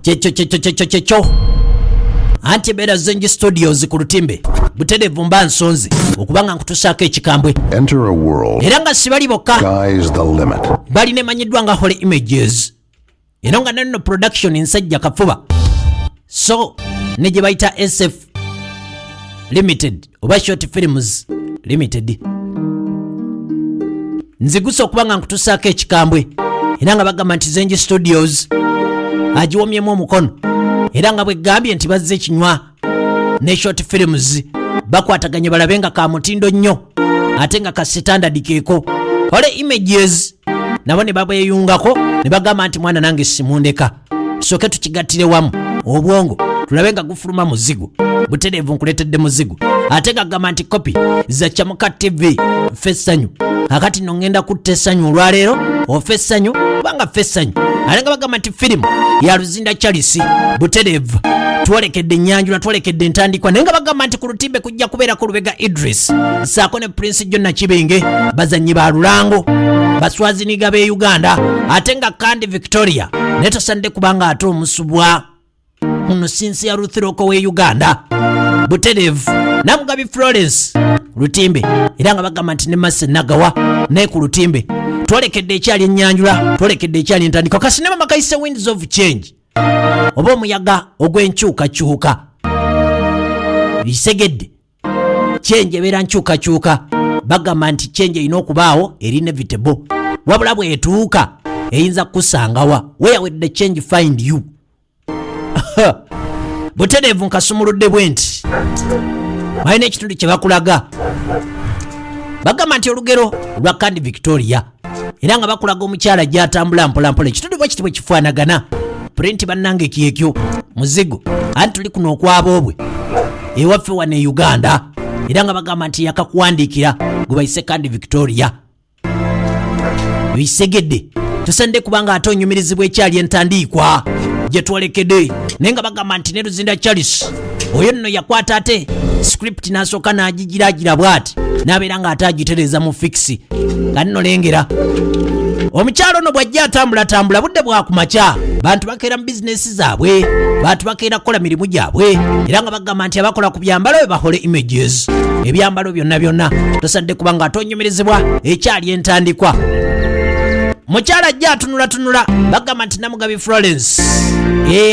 Kyekyo kyekyo kyekyo kyekyo, anti ebeera Zengi Studios ku lutimbe butereevu, mba nsonze okubanga nkutusaako ekikambwe. Enter a world. Era nga sibali bokka. Sky's the limit. Balina emanyiddwa nga Holy Images, era nga nenno production nsajja kafuba, so ne gye bayita SF Limited oba Short Films Limited. Nzigusa okuba nga nkutusaako ekikambwe, era nga bagamba nti Zengi Studios agiwomyemu omukono, era nga bwegambye nti bazze ekinywa ne Short Films bakwataganye balabe nga ka mutindo nnyo ate nga ka standard keeko. Holy Images nabo ne babweyungako ne bagamba nti, "Mwana nange simundeka, tusooke tukigattire wamu obwongo tulabe nga gufuluma muzigo butereevu." Nkuleetedde muzigo, ate gagamba nti kopi za Kyamuka TV ffe essanyu. Akati nno ŋŋenda kutta essanyu olwaleero, ofe essanyu kubanga ffe essanyu. Ate nga bagamba nti firimu ya Luzinda Charles butereevu. Twolekedde ennyanjula, twolekedde entandikwa, naye nga bagamba nti ku lutimbe kujja kubeerako Lubega Idris saako ne Prince Jonna Kibenge, bazannyi ba lulango baswaziniga b'e Uganda, ate nga Kandi Victoria naye tosanidde kubanga ate omusubwa muno Sinsia Ruthiroko w'e Uganda butereevu, Namugabi Florence lutimbe, era nga bagamba nti ne Mase Nagawa naye ku lutimbe. Twolekedde ekyali ennyanjula, twolekedde ekyali entandikwa. Kasinema makayise Winds of Change oba omuyaga ogw'enkyukakyuka. Bisegedde change ebeera nkyukakyuka. Bagamba nti change erina okubaawo, eri inevitable, wabula bwetuuka eyinza kukusangawa. Where will the change find you? Butereevu nkasumuludde bwe nti balina ekitundu kye bakulaga. Bagamba nti olugero lwa Kandi Victoria, era nga bakulaga omukyala gyatambula mpolampola. Ekitundu bwe kiti bwe kifaanagana purinti. Bannange, kyekyo muzigo, anti tuli kuno okwaboobwe ewaffe wano e Uganda, era nga bagamba nti yakakuwandiikira gwe bayise Kandi Victoria. Bisegedde tosandde kubanga ate onyumirizibwa ekyali entandiikwa gye twolekedde, naye nga bagamba nti ne Luzinda Charles oyo nno yakwata ate script n'asooka n'agigiragira bw'ati n'abeera ng'ate agitereeza mu fix. Nga nno lengera omukyalo ono bw'ajja atambulatambula, budde bwakumakya, bantu bakeera mu bizinesi zaabwe, bantu bakeera kukola mirimu gyabwe, era nga bagamba nti abakola ku byambalo bwe bahole images, ebyambalo byonna byonna. Tosadde kubanga ate onyumirizibwa ekyali entandikwa. Mukyala ajja atunulatunula. Bagamba nti Namugabi Florence,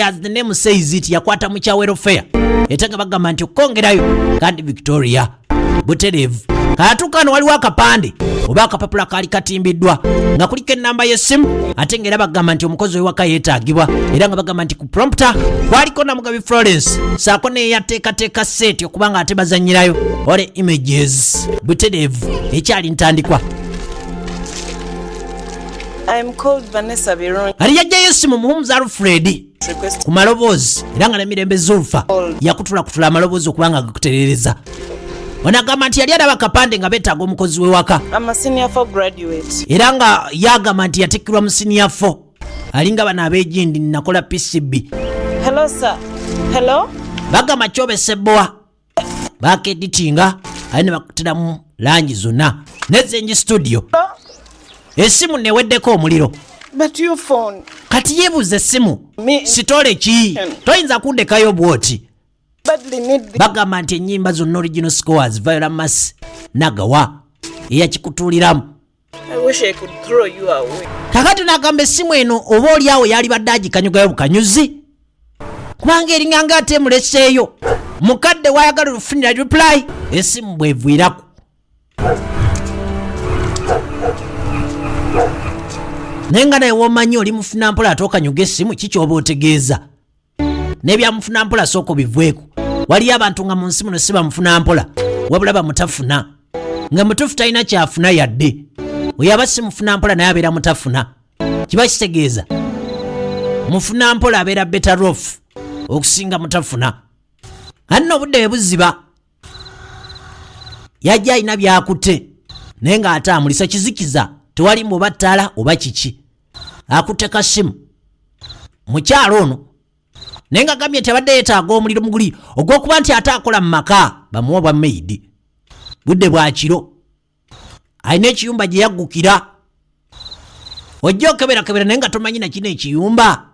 as the name says it, yakwata mu kya welfare, ate nga bagamba nti okukongerayo Kandi Victoria butereevu. Atuuka wano, waliwo akapande oba akapapula kaali katimbiddwa nga kuliko enamba y'essimu, ate ngaera bagamba nti omukozi owewaka yeetaagibwa, era nga bagamba nti ku prompter kwaliko Namugabi Florence saako neyateekateeka set okuba nga ate bazanyirayo Holy Images butereevu. Ekyali ntandikwa. I'm called Vanessa Birungi. Ali yajjayo essimu, Muhumuza Alfred Request ku maloboozi, era nga nemirembe Zulfa yakutulakutula amaloboozi okuba nga gakuterereza. Ono agamba nti yali alaba akapande nga beetaaga omukozi w'ewaka. I'm a senior four graduate. Era nga yagamba nti yatikkirwa mu senior four, alinga bano ab'egindi, nakola PCB. Hello, sir. Hello? Bagamba kyobe sebbowa bakeditinga aye ne bakutiramu langi zonna nezengi studio. Essimu neweddeko omuliro. But your phone. Kati yeebuuza essimu sitole ki, toyinza kundekayo bwoti. Badly need the Bagamba nti ennyimba zonna original scores, Viola Mas Nagawa eyakikutuuliramu. I wish I could throw you away. Kakati nagamba essimu eno oba oli awo yalibadde agikanyugayo bukanyuzi, kubanga eringanga ate emuleseeyo mukadde wayagala olufunira reply esimu bweviiraku. Naye nga naye womanyi oli mufuna mpola, ate okanyuga essimu, kikyoba otegeeza n'ebyamufuna mpola sooka obivweeko. Waliyo abantu nga mu nsi muno si bamufuna mpola, wabula bamutafuna, nga mutuufu talina kyafuna yadde. Oyo aba si mufuna mpola, naye abeera mutafuna. Kiba kitegeeza mufuna mpola abeera better off okusinga mutafuna. Anna obudde bwe buziba, yajja alina byakutte, naye ng'ate amulisa kizikiza, tewali muba ttaala oba kiki. Akutte kasimu mukyalo ono, naye nga gambye nti abadde yeetaaga omuliro muguli ogw'okuba nti ate akola mu maka bamuwa bwa maid. Budde bwa kiro, alina ekiyumba gye yaggukira, ojja okeberakebera naye nga tomanyi nakino ekiyumba.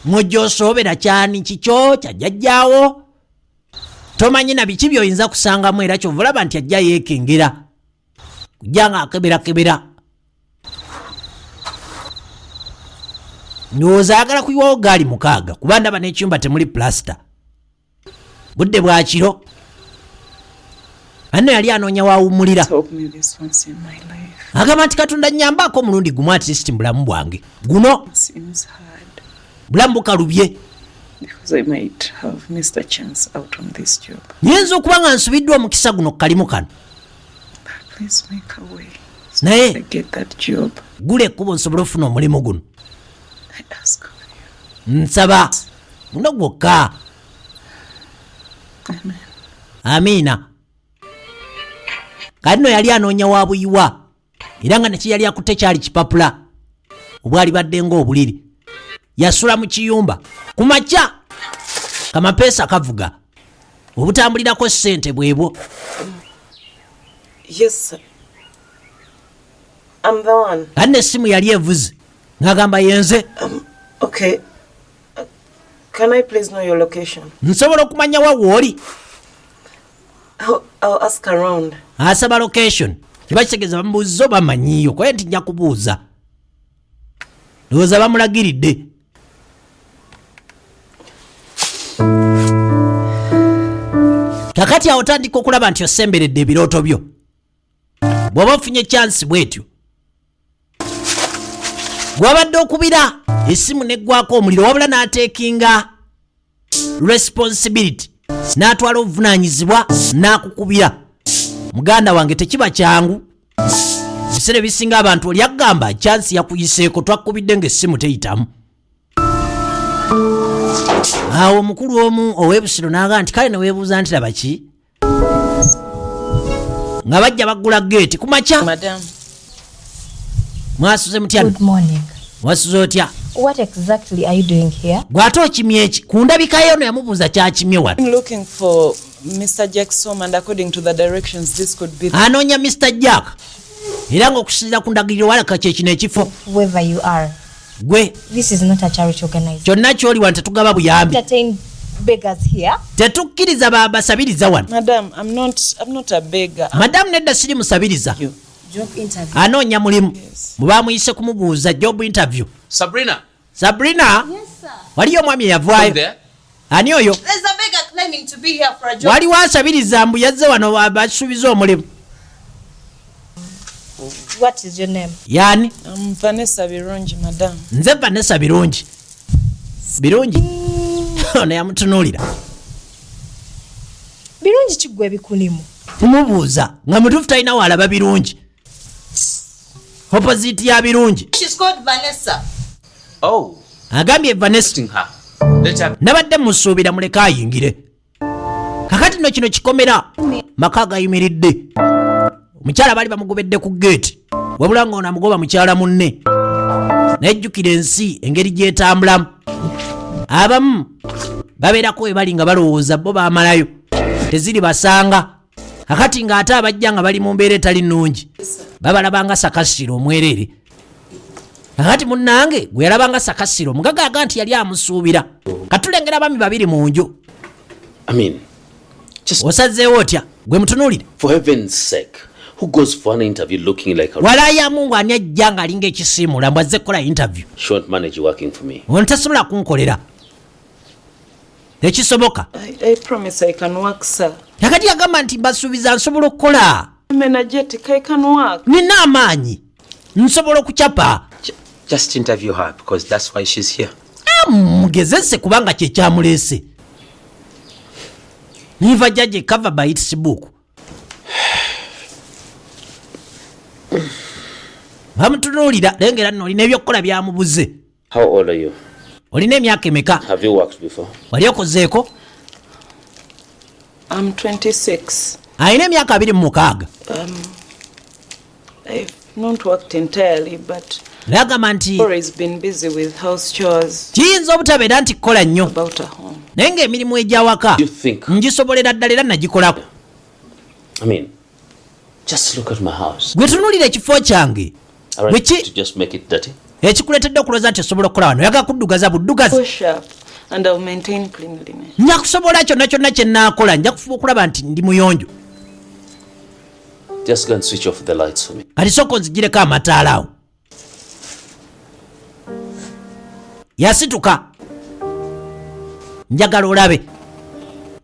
Mwojja osoobera kyani kikyo kyajjajjaawo, tomanyi na biki by'oyinza kusangamu, era kyova olaba nti ajja yeekengera kujja nga akeberakebera. Ndowooza ayagala kuyiwawo gaali 6, kuba ndaba n'ekiyumba temuli pulasita. Budde bwa kiro, anno yali anoonya wawummulira. Help me this once in my life. Agamba nti, "Katonda, nyambaako omulundi gumu, at least mu bulamu bwange guno." It seems hard Bulamu bukalubye because I might have missed a chance out on this job. Nyinza okuba nga nsubiddwa omukisa guno ku kalimu kano. But please make a way so Naye I get that job. gula ekkubo nsobole okufuna omulimu guno. I ask of you. Nsaba guno gwokka. Amen. Amiina. Kati nno yali anoonya wa buyiwa, era nga neki yali akutte kyali kipapula obwali badde ng'obuliri. Yasula mu kiyumba. Ku makya kamapeesa kavuga, obutambulirako ssente bwebwo. Yes, sir. I'm the one. Kati nessimu yali evuze ng'agamba, "Yenze." Okay. Can I please know your location? Nsobola okumanya wa wooli? I'll ask around. Asaba location, kiba kitegeeza bamubuuziza oba manyiiyo kwaye nti nja kubuuza. Ndowooza bamulagiridde. Kakati awo otandika okulaba nti osemberedde ebirooto byo bw'oba ofunye chance bwetyo. Gwabadde okubira essimu neggwako omuliro, wabula n'ateekinga responsibility, n'atwala obuvunaanyizibwa n'akukubira. Muganda wange, tekiba kyangu. Ebiseera ebisinga abantu oli agamba chance yakuyiseeko, twakubidde ng'essimu teyitamu. Awo omukulu omu ow'ebusiro n'agamba nti kale, neweebuuza nti laba ki nga bajja baggula geeti ku makya. Madam. Mwasuze mutya? Good morning. Wasuze otya? What exactly are you doing here? Gw'ate okimye eki ku ndabika yo? No yamubuuza kyakimye wano. I'm looking for Mr. Jackson, and according to the directions, this could be. Anoonya Mr Jack, era ng'okusinziira ku ndagiriro walaka kyekino ekifo. Whoever you are, Gwe, this is not a charity organization. kyonna kyoli wano, tetugaba buyambi. Entertain beggars here. Tetukkiriza babasabiriza wano. Madam, I'm not. I'm not a beggar. Madamu, nedda, siri musabiriza. You. Job interview. Anoonya mulimu. Yes. Mubamuyise kumubuuza job interview. Sabrina, Sabrina, waliyo omwami eyavaayo. there. Ani oyo? There's a beggar claiming to be here for a job. Waliwo asabiriza mbu yazze wano basuubiza omulimu. What is your name? Yaani? I'm Vanessa Birungi, madam. Nze Vanessa Birungi. Birungi ono yamutunuulira. Birungi kiggwa ebikulimu. Kumubuuza nga mutuufu talina waalaba birungi, opposite ya birungi. She's called Vanessa. Oh, Agambye Vanessa. testing her. Let her. Nabadde musuubira, muleke ayingire. Kakati nno kino kikomera maka gayimiridde. Omukyala baali bamugobedde ku geeti, wabula nga ono amugoba mukyala munne. Naye jjukira ensi engeri gyetambulamu, abamu babeerako we bali nga balowooza bo bamalayo teziri basanga. Kakati ng'ate abajja nga bali mu mbeera etali nnungi babalabanga sakasiro omwereere. Kakati munnange gwe yalabanga sakasiro omugagaaga nti yali amusuubira. Katulengera abaami babiri mu nju. I mean, just Osazeewo otya gwe mutunuulire? for heaven's sake, who goes for an interview looking like a Walaaya Mungu, ani ajja ng'alinga ekisiimula mbw azze kukola interview? She won't manage working for me. Ono tasobola kunkolera, tekisoboka. I promise I can work, sir. Kakati yagamba nti mbasuubiza nsobola okukola. I'm energetic. I can work. Nina amaanyi, nsobola okucapa. Just interview her because that's why she's here. Mugezese kubanga kyekyamuleese. Never judge a cover by its book. Bamutunuulira, lengera nno olina ebyokukola byamubuze. How old are you? Olina emyaka emeka? Have you worked before? Wali okozeeko? I'm 26. Alina emyaka 26. I've not worked entirely, but Naye agamba nti always been busy with house chores kiyinza obutabeera nti kukola nnyo, about a home. naye ng'emirimu egy'awaka You think? ngisobolera ddala era nagikolako. I mean, just look at my house. Gwe tunuulira ekifo kyange. I want Bweki to just make it dirty. Ekikuleetedde okulowooza nti osobola okukola wano, oyagala kuddugaza buddugazi? Push up and I'll maintain cleanliness. Nja kusobola kyonna kyonna kye nnaakola, nja kufuba okulaba nti ndi muyonjo. Just go and switch off the lights for me. Kati sooka onzigireko amataala awo. Yasituka, njagala olabe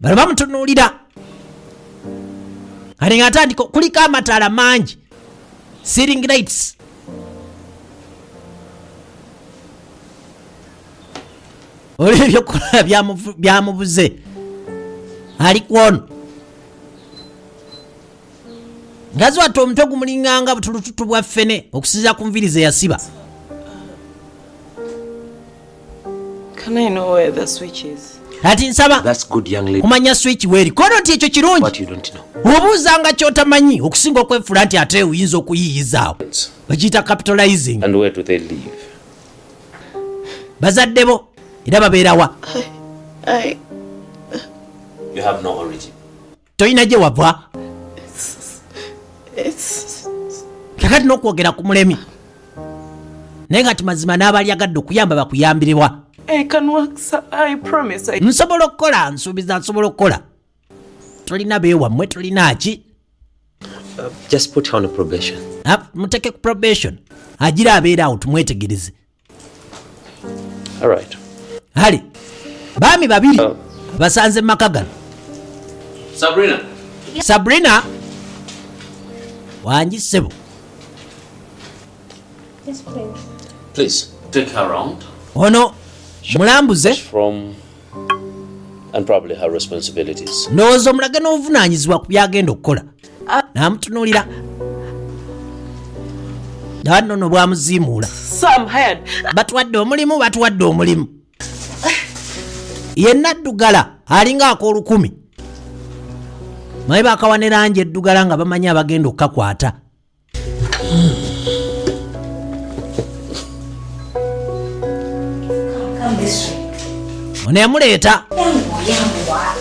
bano bamutunuulira, kati nga atandika kuliko amataala mangi, ceiling lights. Oli ebyokukola byamubuze, ali kwono ngazi watte omutwe gumulinganga butulututu bwa ffene okusinziira ku nviiri ze yasiba. Can I know where the switch is? Kati nsaba That's good, young lady. kumanya switch weeri kono nti ekyo kirungi. What you don't know. Obuuzanga kyotamanyi okusinga okwefula nti ate oyinza okuyiiyizaawo, bakiyita capitalizing. And where do they live? Bazadde bo era babeerawa? I You have no origin. Tolina gye wava. It's Kakati n'okwogera ku mulemi, naye kati mazima n'abalyagadde okuyamba bakuyambirwa. I can work, sir. I promise. I Nsobola okukola, nsuubiza nsobola okukola. Tolina beewammwe, tolina ki. Just put her on a probation. Ah, muteeke ku probation, agira abeera awo tumwetegereze. All right. Ale baami babiri Oh. basanze mu maka gano. Sabrina. Sabrina wangi ssebo. Yes, please. Please take her round Ono mulambuze from and probably her responsibilities. Ndowooza omulage n'obuvunaanyizibwa ku byagenda okukola. N'amutunuulira nawa nno bwamuziimuula. Sir, I'm hired. Batuwadde omulimu, batuwadde omulimu. Yenna addugala alinga ak'olukumi, naye bakawa ne langi eddugala nga bamanyi abagenda okukakwata. Come this way. Ono yamuleeta. Yanguwa, yanguwa.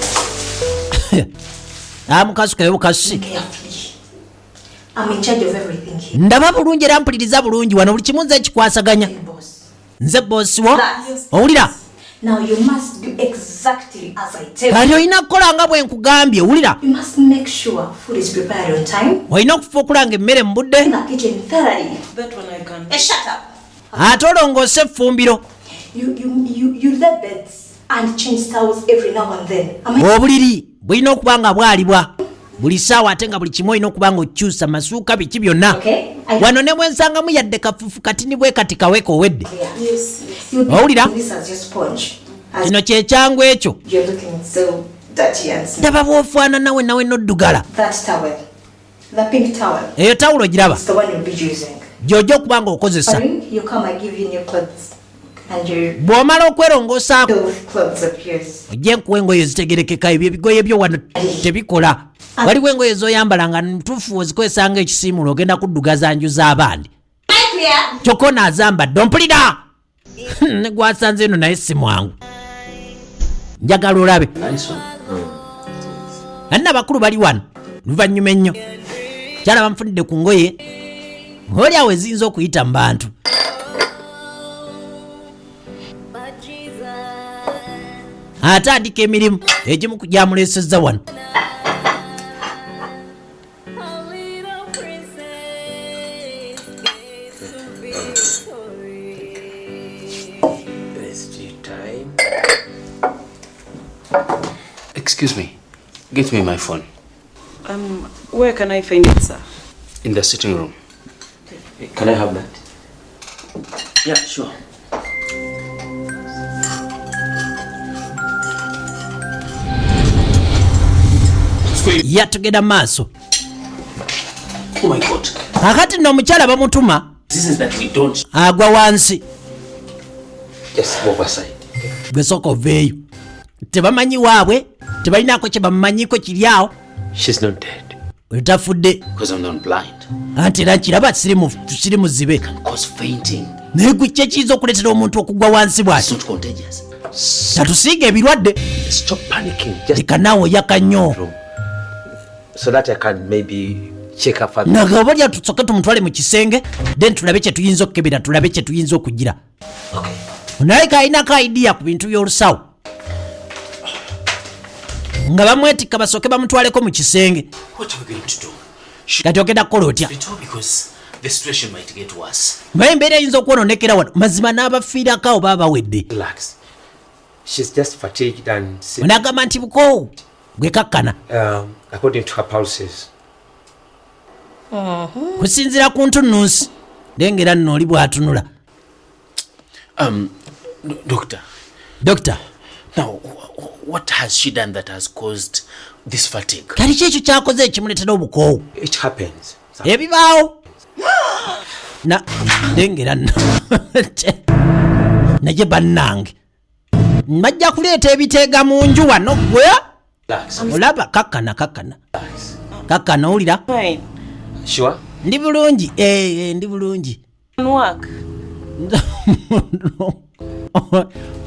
Amukasukayo bukasi. Carefully. I'm in charge of everything here. Ndaba bulungi era mpuliriza bulungi, wano buli kimu nze ekikwasaganya. Boss. Nze bosi wo, owulira? Now you must do exactly as I tell you. Kati olina kukola nga bwe nkugambye, owulira? You must make sure food is prepared on time. Olina okufa okulanga emmere mu budde. In the kitchen thoroughly. That one I can. Hey, shut up. Ate olongoose effumbiro. You lay beds and change towels every now and then. Am I Obuliri bulina okuba nga bwalibwa buli ssaawa, ate nga buli kimu olina okuba nga okyusa masuuka, biki byonna. Okay. Wano ne bwensangamu yadde kafufu katini bwe kati kaweka owedde. clear? Yes. You'll be Owulira? using this as your sponge. As Kino kyekyangu ekyo. you're looking so dirty and smelly. Ndaba bw'ofaanana we nawe noddugala. That towel, the pink towel, Eyo tawulo giraba? it's the one you'll be using. Gy'ojja okuba nga okozesa. Sorry, you come, I give you new clothes. And your Bw'omala okwerongoosaako, those clothes of yours. ojje nkuwa engoye ezitegerekeka. Ebyo ebigoye byo wano tebikola. Waliwo engoye z'oyambala nga ntuufu ozikozesa nga ekisiimulo, ogenda kuddugaza nju z'abandi. Am I clear? Kyokka ono azambadde, ompulira, ne gwasanze eno naye si mwangu. Njagala olabe. Nice one. Anna abakulu bali wano luvannyuma ennyo, kyala bamufunidde ku ngoye oli awo eziyinza okuyita mu bantu. Atandika emirimu egimu ku gyamuleesezza wano. It's tea time. Excuse me. Get me my phone. Where can I find it, sir? In the sitting room. Can I have that? Yeah, sure. Yatugenda mu maaso. Oh my God. Kakati nno omukyala bamutuma. This is that we don't. Agwa wansi. Just move aside. Gwe sooka oveeyo, tebamanyi waabwe, tebalinaako kye bamumanyiko kiri awo. She's not dead. Oyo tafudde. Because I'm not blind. Anti era nkiraba siri muzibe. Cause fainting. Naye gwe ki ekiyinza okuleetera omuntu okugwa wansi bw'ati? It's not contagious. Tatusiiga ebirwadde. Stop panicking. Just Leka naawe oyaka nnyo. room. So that I can maybe Check her father. Nagaba olya tusooke tumutwale mu kisenge, then tulabe kye tuyinza okukebera, tulabe kye tuyinza okugira. Naye kalinako idea ku bintu by'olusawo nga bamwetikka, basooke bamutwaleko mu kisenge. What are we going to do? Kati ogenda kukola otya? Hospital, because the situation might get worse. Naye embeera eyinza okwononekera wano. Mazima n'abafiirako awo baba bawedde. Relax. She's just fatigued and sick. Onagamba nti bukoowu gwe, kakkana. According to her pulses. Kusinziira ku ntunnunsi, lengera nno oli bw'atunula. Doctor, Dokita. now what has she done that has caused this fatigue? Kali ki ekyo kyakoze ekimuleetera obukoowu? It happens. Ebibaawo na lengera nno naye bannange bajja kuleeta ebiteega mu nju wano gwe. Relax. Olaba, kakkana, kakkana, kakkana, owulira? Fine. Sure? Ndi bulungi. Eh, eh, ndi bulungi. Can work.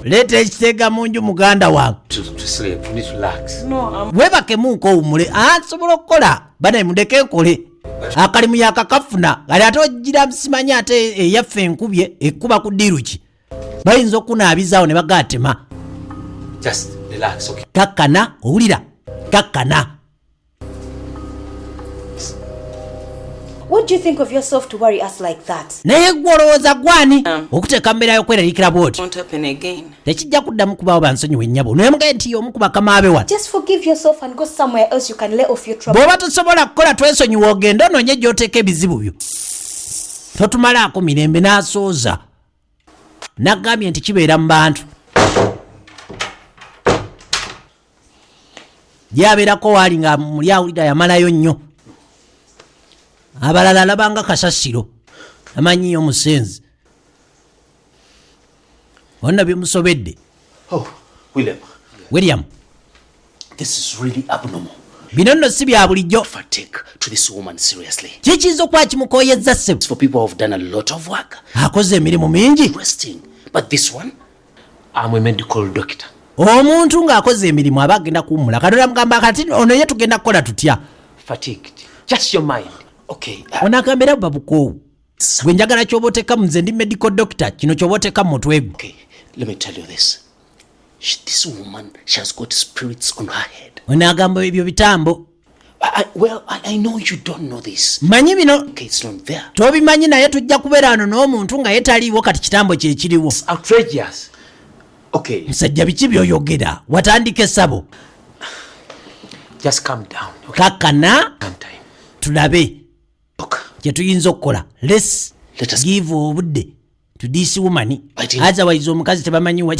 Leeta ekiteega mu nju, muganda wange. To sleep. You need to relax. No, I'm Webakemuuko owummule. Nsobola okukola banaye, mundeke nkole akalimu yakakafuna. Kali ate ogira simanyi ate eyaffe enkubye ekkuba ku ddiiru ki, bayinza okunaabizaawo ne bagatema. Just relax, okay? Kakkana, owulira? Kakkana. What do you think of yourself to worry us like that? Naye gwe olowooza gwani okuteeka mbeera y'okweraliikira bwoti? Won't happen again. Tekijja kuddamu kubaawo, bansonyiwe ennyabo. Naye mugaye nti omu ku bakama be wano. Just forgive yourself and go somewhere else you can lay off your trouble. Bw'oba tosobola kukola, twesonyiwa, ogende onoonye gy'oteeka ebizibu byo, totumalaako mirembe. N'asooza nagambye nti kibeera mu bantu, gyabeerako waali nga muli awulira yamalayo nnyo abalala alabanga kasasiro, amanyiyo omusenzi onna bimusobedde. Oh, William, William. this is really abnormal. Bino nno si bya bulijjo. Fatigue to this woman, seriously. Kikiyinza okuba kimukooyezza, ssebo? It's for people who have done a lot of work, Akoze emirimu mingi. resting. But this one, I'm a medical doctor. Omuntu ng'akoze emirimu aba agenda kuwummula. Katonda mugamba kati ono ye tugenda kukola tutya? Fatigued. Just your mind. Okay. Ono agamba era buba bukoowu. Gwe njagala kyoba oteeka mu, nze ndi medical doctor, kino kyoba oteeka mu mutwe gwo. Okay, let me tell you this. This woman, she has got spirits on her head. Ono agamba ebyo bitambo. Well, I know you don't know this. Manyi bino. Okay, it's not there. Tobimanyi, naye tujja kubeera wano n'omuntu nga ye taliiwo. Kati kitambo kyekiriwo. Outrageous. Okay, Musajja, biki byoyogera? Watandika essabo. just calm down. Okay, Kakkana. sometime. Tulabe Look, kyetuyinza okukola. Let's Let us- give obudde to this woman. I didn't- Otherwise omukazi tebamanyi wa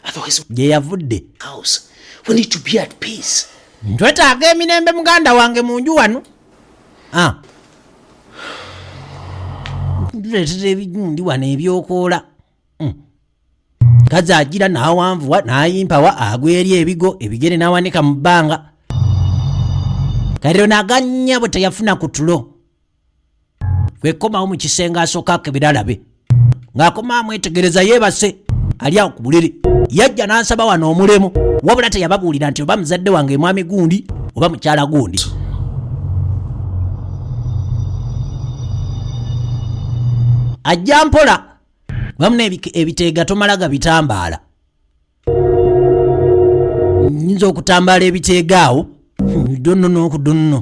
Otherwise, gye yavudde. house. We need to be at peace. Twetaaga emirembe, muganda wange, mu nju wano. Ah. Tuleetera ebigundi wano ebyokoola. Kazi agira n'awanvuwa n'ayimpawa, agwa eri ebigo ebigere n'awanika mu bbanga. Kati ono aganya bwe teyafuna ku tulo, kwekomawo mu kisenge asooka akebera alabe ng'akoma amwetegereza yeebase ali awo ku buliri. Yajja n'asaba wano omulemu, wabula teyababuulira nti oba muzadde wange mwami gundi oba mukyala gundi. Ajja mpola wamu ebiteega tomala gabitambaala. Nyinza okutambaala ebiteega awo donno n'okudonno,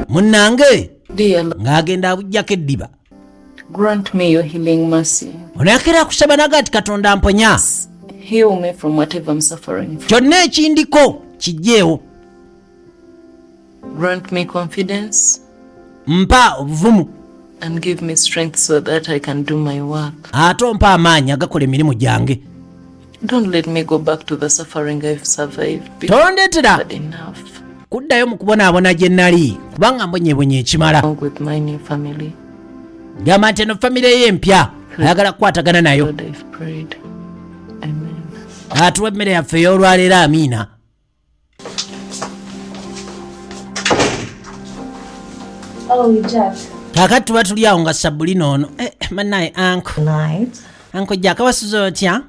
munnange. Dear Lord, Ng'agenda abuggyako eddiba. grant me your healing mercy. Onakera kusaba naga nti Katonda mponya. Heal me from whatever I'm suffering from. Kyonna ekindiko kijjeewo. Grant me confidence Mpa obuvumu. and give me strength so that I can do my work. Ate ompa amaanyi agakola emirimu gyange. Don't let me go back to the suffering I've survived because Tondeetera I've had enough. kuddayo mu kubonaabona gye nali, kubanga mbonyebonye ekimala. With my new family. Gamba nti eno famire ye empya ayagala kukwatagana nayo. Lord, I've prayed. Amen. Atuwa emmere yaffe ey'olwaleero, amiina. Oh, Jack. Kaakati tuba tuli awo nga Sabulina ono, eh, mannaye uncle. Night. Uncle Jack, wasuze otya?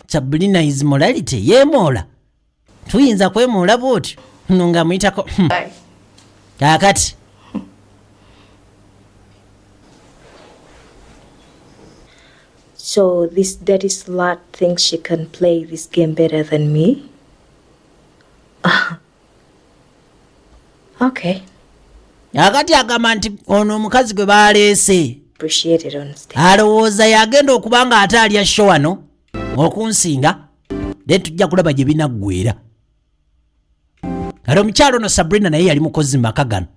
Sabulina is morality, yeemoola, tuyinza kwemoola bwotyo? No nga muyitako. Bye. Kaakati So this dirty slut thinks she can play this game better than me? Okay. Kaakati agamba nti ono omukazi gwe baleese Appreciate it on stage. Alowooza yagenda okuba nga ate alya show wano okunsinga, then tujja kulaba gye binaggwera. Kale omukyalo ono Sabrina naye yali mukozi mu maka gano,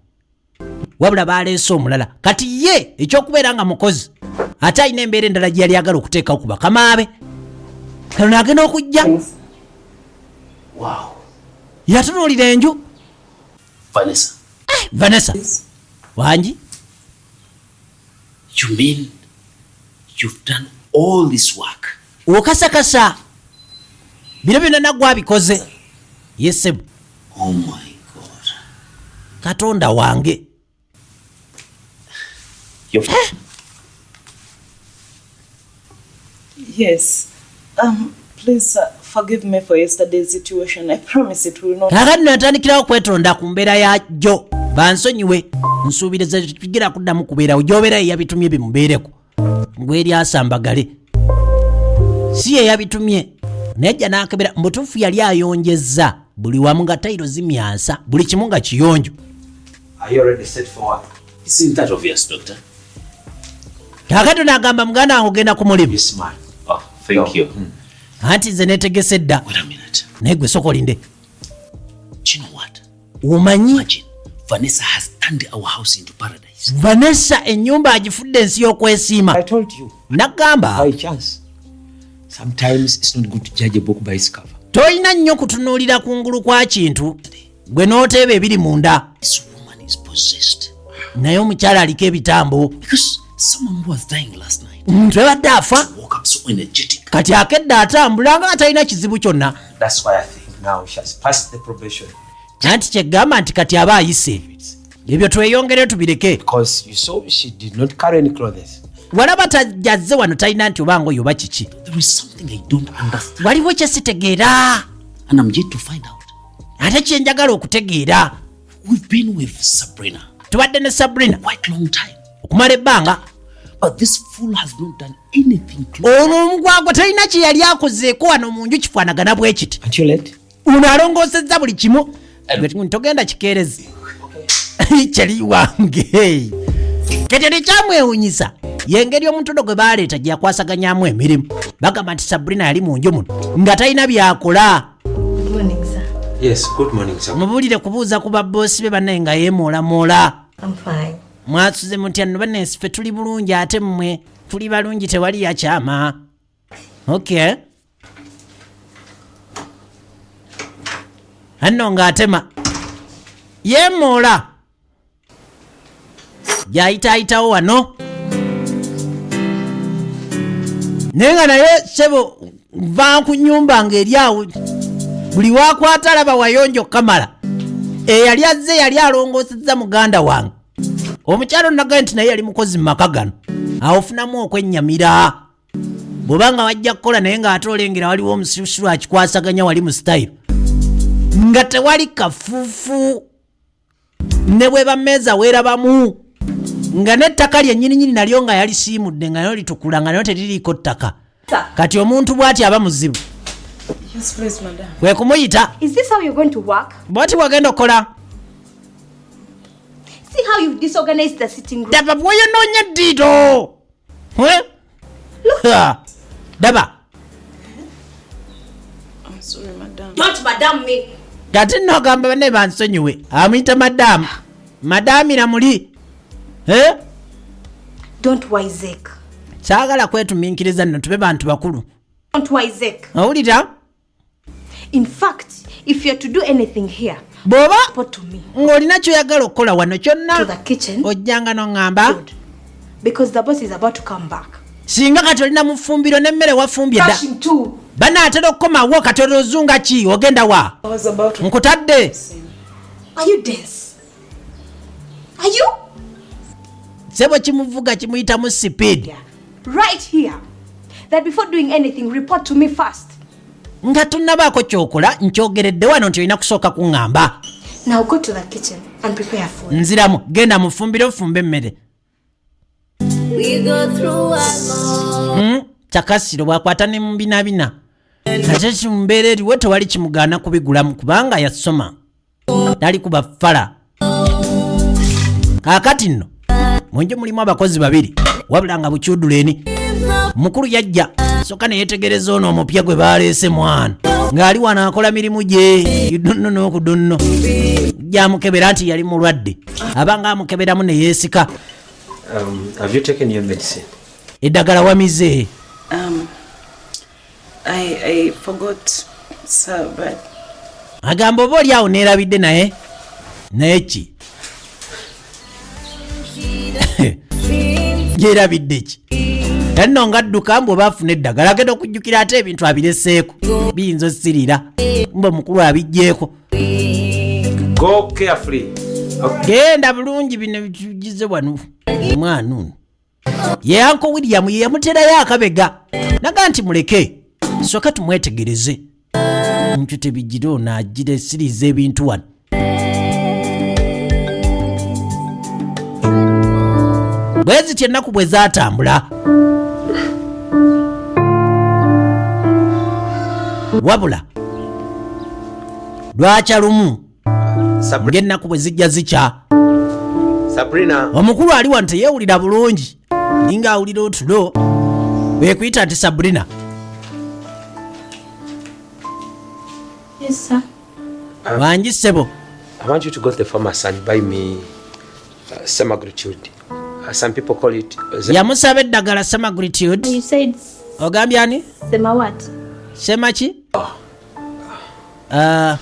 wabula baleese omulala. Kati ye ekyokubeera nga mukozi, ate alina embeera endala gye yali agala okuteekawo ku bakamaabe. Kano naagenda okujja, yatunuulira enju. Vanessa, Vanessa wangi. You mean you've done all this work? Okasakasa bino byonna naggwabikoze yesebo? Oh my God. Katonda wange. You've Yes. Please forgive me for yesterday's situation. I promise it will not. Kaakati natandikirawo kwetonda ku mbeera ya jjo, bansonyiwe, nsuubiriza tugira kuddamu kubeerawo gyobeera. Ye yabitumye bimubeereko ngweri asambagale, si ye yabitumye, naye jja n'akebera. Mubutuufu yali ayonjezza buli wamu, nga tayiro zimyansa, buli kimu nga kiyonjo. Are you already set for work? Isn't that obvious, doctor? Kaakati n'agamba, muganda wange, ogenda ku mulimu? Be smart. Oh, thank you. Anti nze netegese dda. Wait a minute. Naye gwe soka olinde. Do you know what? Omanyi? Imagine Vanessa has turned our house into paradise. Vanessa ennyumba agifudde ensi y'okwesiima. I told you. Nagamba. By chance. Sometimes it's not good to judge a book by its cover. Tolina nnyo kutunuulira kungulu kwa kintu gwe n'oteeba ebiri munda. This woman is possessed. Naye omukyala aliko ebitambo. Because someone who was dying last night Omuntu ebadde afa woke up so energetic. kati akedde atambula nga atalina kizibu kyonna. That's why I think now she has passed the probation. Anti kyegamba nti kati aba ayise ebyo, tweyongereyo tubireke. Because you saw she did not carry any clothes. Walaba tajazze wano, talina nti oba ngoyo oba kiki. There is something I don't understand. Waliwo kyesitegeera. And I'm yet to find out. Ate kyenjagala okutegeera. We've been with Sabrina Tubadde ne Sabrina quite long time. okumala ebbanga. But this fool has not done anything close. Ono omugwagwa talina kye yali akozeeko wano mu nju kifaanagana bwe kiti. Aren't you late? Ono alongoosezza buli kimu. Gwe togenda kikeerezi kyeri wange. Kati tekyamwewunyisa yengeri omutono gwe baleeta gye yakwasaganyamu emirimu. Bagamba nti Sabrina yali mu nju muno nga talina byakola. Good morning, sir. Yes, good morning, sir. Mubuulire kubuuza ku baboosi be bannaye nga yeemoolamoola. I'm fine. Mwasuze mutya nno bannaye? Ffe tuli bulungi, ate mmwe? Tuli balungi, tewali yakyama. Okay, anno ng'atema yeemoola gyayitaayitawo wano, naye nga naye sebo nva ku nyumba ng'eri awo, buli wakwata alaba wayonjo kamala. Eyali azze yali alongoosezza muganda wange omukyalo. Nagaye nti naye yali mukozi mu maka gano. Awo ofunamu okwennyamira bw'obanga wajja kukola, naye ng'ate olengera waliwo omusirusiru akikwasaganya wali mu sitayiro nga tewali kafuufu, ne bweba mmeeza weerabamu nga n'ettaka lyennyininyini nalyo nga yalisiimudde, nga nalyo litukula, nga nalyo teririiko ttaka. Kati omuntu bw'ati aba muzibu. Yes, please, madam. Kwe kumuyita. Is this how you're going to work? Bw'ati bwagenda okukola? See how you've disorganized the sitting room. Daba bw'oyonoonye eddiiro. Eh? Ha. Daba. I'm sorry, madam. Don't madam me. Kati nno agamba banne bansonyiwe, amuyita madaamu, madaamira muli. Eh? Don't wiseacre. Saagala kwetuminkiriza nno, tube bantu bakulu. Don't wiseacre. Owulira? In fact, if you're to do anything here, Bw'oba report to me. ng'olina kyoyagala okukola wano kyonna, To the kitchen. ojjanga noŋŋamba. Good. Because the boss is about to come back. Singa kati olina mu ffumbiro n'emmere wafumbye dda. Rushing too. Banaatera okukomawo, kati olozunga ki? Ogenda wa? I was about to. Nkutadde. Are you dense? Are you? Sebo kimuvuga kimuyitamu speed. Yeah. Right here. That before doing anything, report to me first. Nga tunnabaako kyokola, nkyogeredde wano nti olina kusooka kuŋŋamba. Now go to the kitchen and prepare food. Nziramu, genda mufumbire ofumbe emmere. Kyakasiro bwakwata ne mubinabina ate kimumbeera eriwo tewali kimugaana kubigulamu kubanga yasoma tali kuba fala. Kaakati nno munju mulimu abakozi babiri, wabula nga bukyuduleni mukulu yajja soka neyetegereza ono omupya gwe baleese mwana ng'ali wano akola mirimu gye idunno n'okudunno jamukebera nti yali mulwadde abanga amukeberamu neyeesika. Have you taken your medicine? Eddagala wamize? I forgot, sir, but Agamba oba oli awo neerabidde, naye ki gyerabidde ki nno nga adduka mbu oba afuna eddagala agenda okujjukira ate ebintu abireseeko biyinza osirira mba omukulu abiggyeko. Go carefully. Okay. Genda bulungi, bino bitugize wano. Omwana ono ye Uncle William ye yamuterayo akabega naga nti muleke soka tumwetegereze ntyo tebigira ono agira esiriza ebintu wano. Bwe zityo ennaku bwe zaatambula, wabula lwakya lumu Sabrina. Ng'ennaku bwe zijja zikya, Sabrina. omukulu ali wano teyeewulira bulungi, ninga awulira otulo bwekuyita nti Sabrina. Yes, sir. Wangi ssebo. I want you to go to the pharmacy and buy me semaglutide. Some people call it Yamusaba eddagala semaglutide. You said Ogambye ani? Sema what? Sema ki? Ah.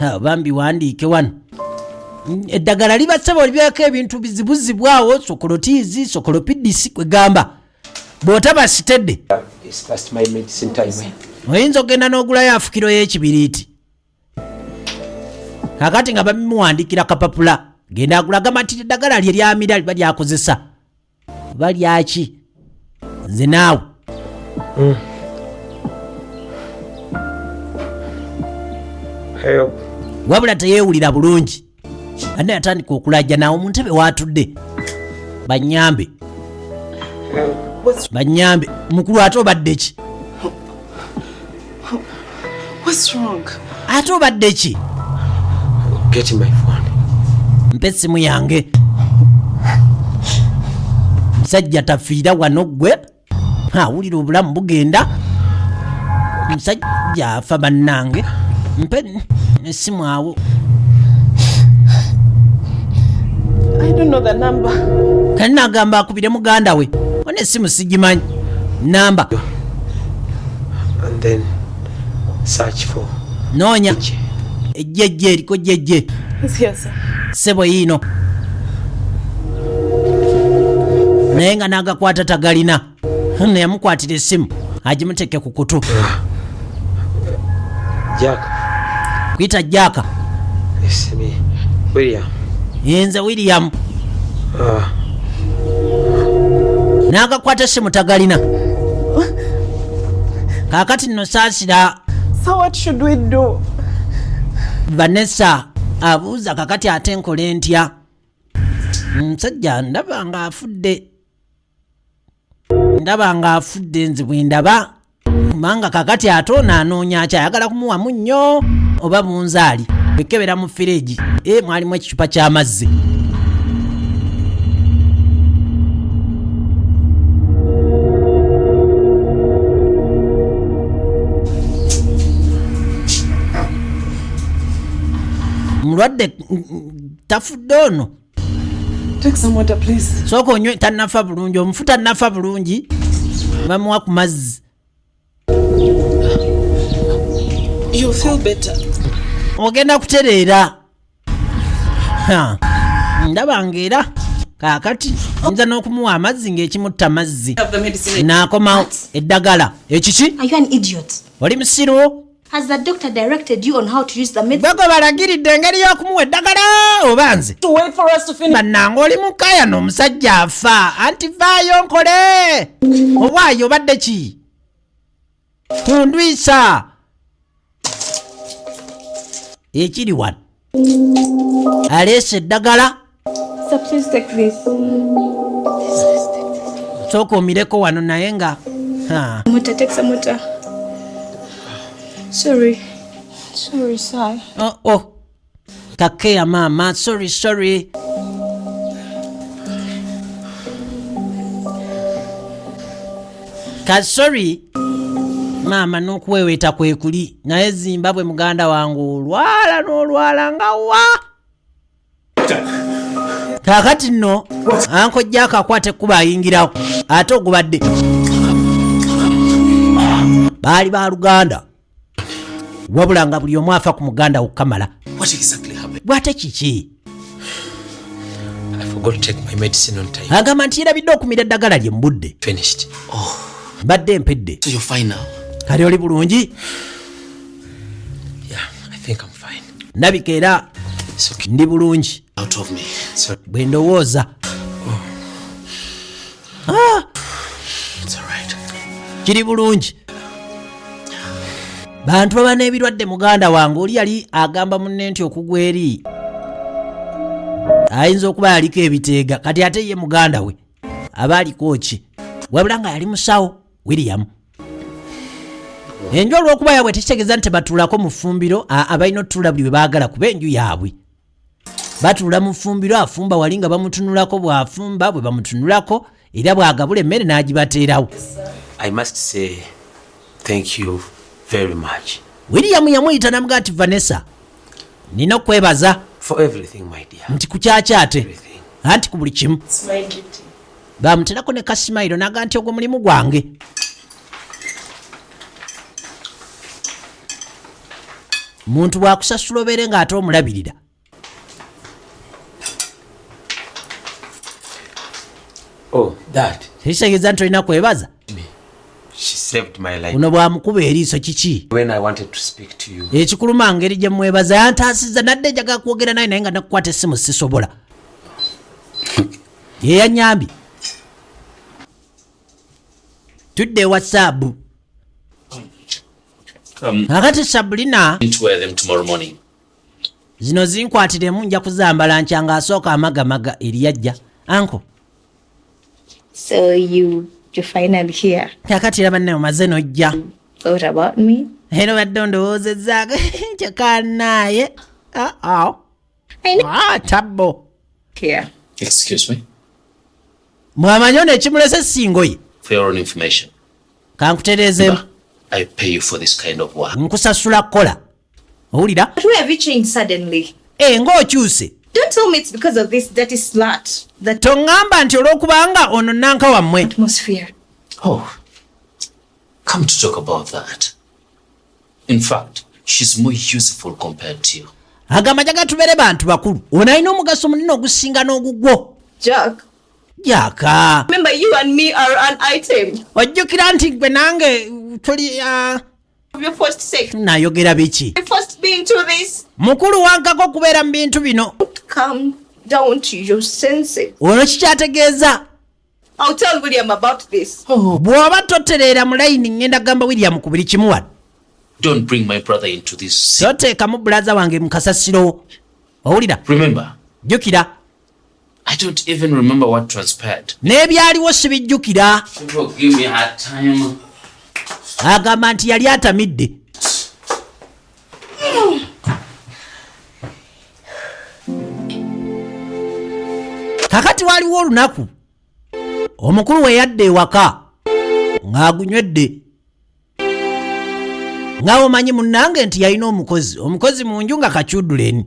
Ha, bambi wandiike wano. Eddagala liba ssebo libyako ebintu bizibuzibu awo sokolotiizi sokolopidisi kwegamba bw'otaba sitedde It's past my medicine time. Oyinza okugenda n'ogulayo afukiro y'ekibiriiti. Kakati nga babimuwandikira kapapula genda agula gamba nti eddagala lye lyamira liba lyakozesa oba lyaki nze naawe. Help. Wabula teyeewulira bulungi ate yatandika okulajja naawe mu ntebe waatudde, banyambe banyambe mukulu ate obadde ki? What's wrong? Ate obadde ki? Get my phone. Mpa essimu yange. Musajja tafiira wano gwe awulira obulamu bugenda, musajja afa bannange, mpe essimu awo. I don't know the number. Kali nagamba akubire muganda we ona essimu sigimanyi namba. And then search for Noonya ejjejje eriko jjejje. It's here, sir. Ssebo yiino, naye nga n'agakwata tagalina. Nno yamukwatira essimu agimuteeke ku kutu. Jack. Kuyita Jaaka. It's me, William. Yenze William. N'agakwata essimu tagalina. Kaakati nno saasira. So what should we do? Vanessa abuuza kakati ate nkole ntya, omusajja ndaba nga afudde, ndaba nga afudde nze bwe ndaba, kubanga kakati ate ono anoonya ki? Ayagala kumuwamu nnyo oba bunzaali? Bwekebera mu firiji e mwalimu ekicupa ky'amazzi. Mulwadde tafudde ono. Take some water, please. Sooka onywe, tannafa bulungi omufu, tannafa bulungi, bamuwa ku mazzi. You'll feel better. Ogenda kutereera. Ha, ndaba ngaera kaakati nyinza n'okumuwa amazzi ng'ekimutta amazzi. Have the medicine. N'akomawo eddagala ekiki? Are you an idiot? Oli musiru? Has the doctor directed you on how to use the medicine? Gwe balagiridde engeri y'okumuwa eddagala oba nze? To wait for us to finish. Bannange oli mukayano, omusajja afa anti vaayo nkole owaayo obadde ki kundwisa. Ekiri wano aleese eddagala. Sir, please take this. This, take this. Sooka omireko wano naye nga ha. Water, take some water. Sorry. Sorry, sir. Oh. Kakeya maama, sorry sorry. Ka sorry maama n'okuweweeta kwekuli naye Zimbabwe muganda wange olwala n'olwala nga wa kaakati nno anko Jack akwata ekkuba ayingirawo ate ogubadde baali ba luganda wabula nga buli omu afa ku muganda okukamala. What exactly happened? Bwate kiki? I forgot to take my medicine on time. Agamba nti yerabidde okumira eddagala lye mu budde. Finished. Mbadde mpedde. So you're fine now? Kali oli bulungi? Yeah, I think I'm fine. Ndabika era It's okay. ndi bulungi. Out of me. Sorry. Bwe ndowooza. It's all right. Kiri bulungi. Bantu baba n'ebirwadde muganda wange oli yali agamba munne nti okugwa eri ayinza okuba yaliko ebiteega kati ate ye muganda we aba aliko ki wabula nga yali musawo William enju olw'okuba yaabwe tekitegeeza nti tebatuulako mu ffumbiro aa balina otutuula buli bwe baagala kuba enju yaabwe batuula mu ffumbiro afumba wali nga bamutunulako bw'afumba bwe bamutunulako era bw'agabula emmere n'agibateerawo. I must say thank you very much William yamuyita namugaa nti Vanessa nina okwebaza for everything, my dear. Nti ku kyakyate Everything. anti ku buli kimu. It's my duty. Bamuterako ne kasimayiro naga nti ogwo mulimu gwange. Muntu bw'akusasula obeere ng'ate omulabirira. Oh, that. Tekitegeeza nti olina kwebaza. Me. She saved my life. Ono bw'amukuba eriiso kiki? When I wanted to speak to you. Ekikuluma ngeri gye mwebaza yantaasizza nadde njagala kwogera naye naye nga nakukwata essimu sisobola ye yanyambye tudde ewa saabu. Akati Sabulina. Need to wear them tomorrow morning. Zino zinkwatiremu nja kuzambala nkya ng'asooka amagamaga eriyajja anko. So you're finally here. Kakati era banne omaze n'ojja. Thought about me? Era obadde ondowoozezaako kyokka naaye aa. I know. Ah, tabbo. Here. Excuse me? Mwamanyi ono ekimulese singoye. For your own information, Kankutereezeemu. I pay you for this kind of work. Nkusasula kukola owulira. But why have you changed suddenly? E ng'okyuse. Don't tell me it's because of this dirty slut. That Toŋŋamba nti olw'okubanga ono nanka wammwe. atmosphere. Oh, come to talk about that. In fact, she's more useful compared to you. Agamba njaga tubeere bantu bakulu ono alina omugaso munene ogusinga n'ogugwo. Jack, Jaka. remember you and me are an item. Ojjukira nti gwe nange tuli ah, Your first sake. Nayogera biki? You forced me into this. Mukulu wankako okubeera mu bintu bino. Come down to your senses. Ono kikyategeeza. I'll tell William about this. Bw'oba totereera mu layini ŋŋenda kugamba William ku buli kimu wano. Don't bring my brother into this. Toteekamu bulaza wange mu kasasiro owulira. Remember, Jjukira. I don't even remember what transpired. N'ebyaliwo sibijjukira. People give me a hard time. Agamba nti yali atamidde. Kakati waliwo olunaku omukulu we yadda ewaka ng'agunywedde nga omanyi munnange nti yalina omukozi omukozi mu nju nga kacyuduleni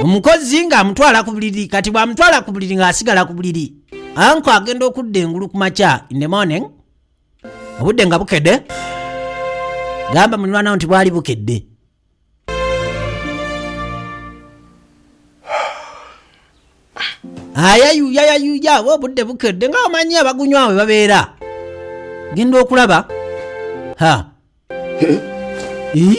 omukozi ng'amutwala ku buliri kati bw'amutwala ku buliri ng'asigala ku buliri anko agenda okudda engulu ku makya in the morning obudde nga bukedde gamba mulirwanawo nti bwali bukedde ayayuya yayuya oba obudde bukedde nga omanyi abagunywa we babeera genda okulaba ha Ii!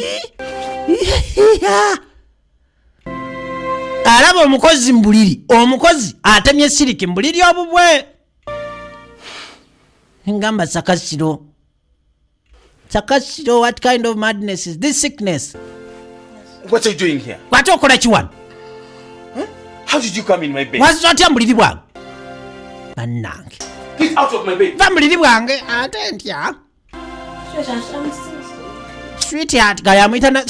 Alaba omukozi mu buliri omukozi atemye siriki mu buliri obubwe ngamba sakasiro sakasiro, what kind of madness is this sickness? What are you doing here? Kwate okola ki wano? How did you come in my bed? Wazza otya mu buliri bwange? Bannange. Get out of my bed. Va mu buliri bwange ate ntya. Sweetheart, I'm still sleeping. Sweetheart gaya amuyita na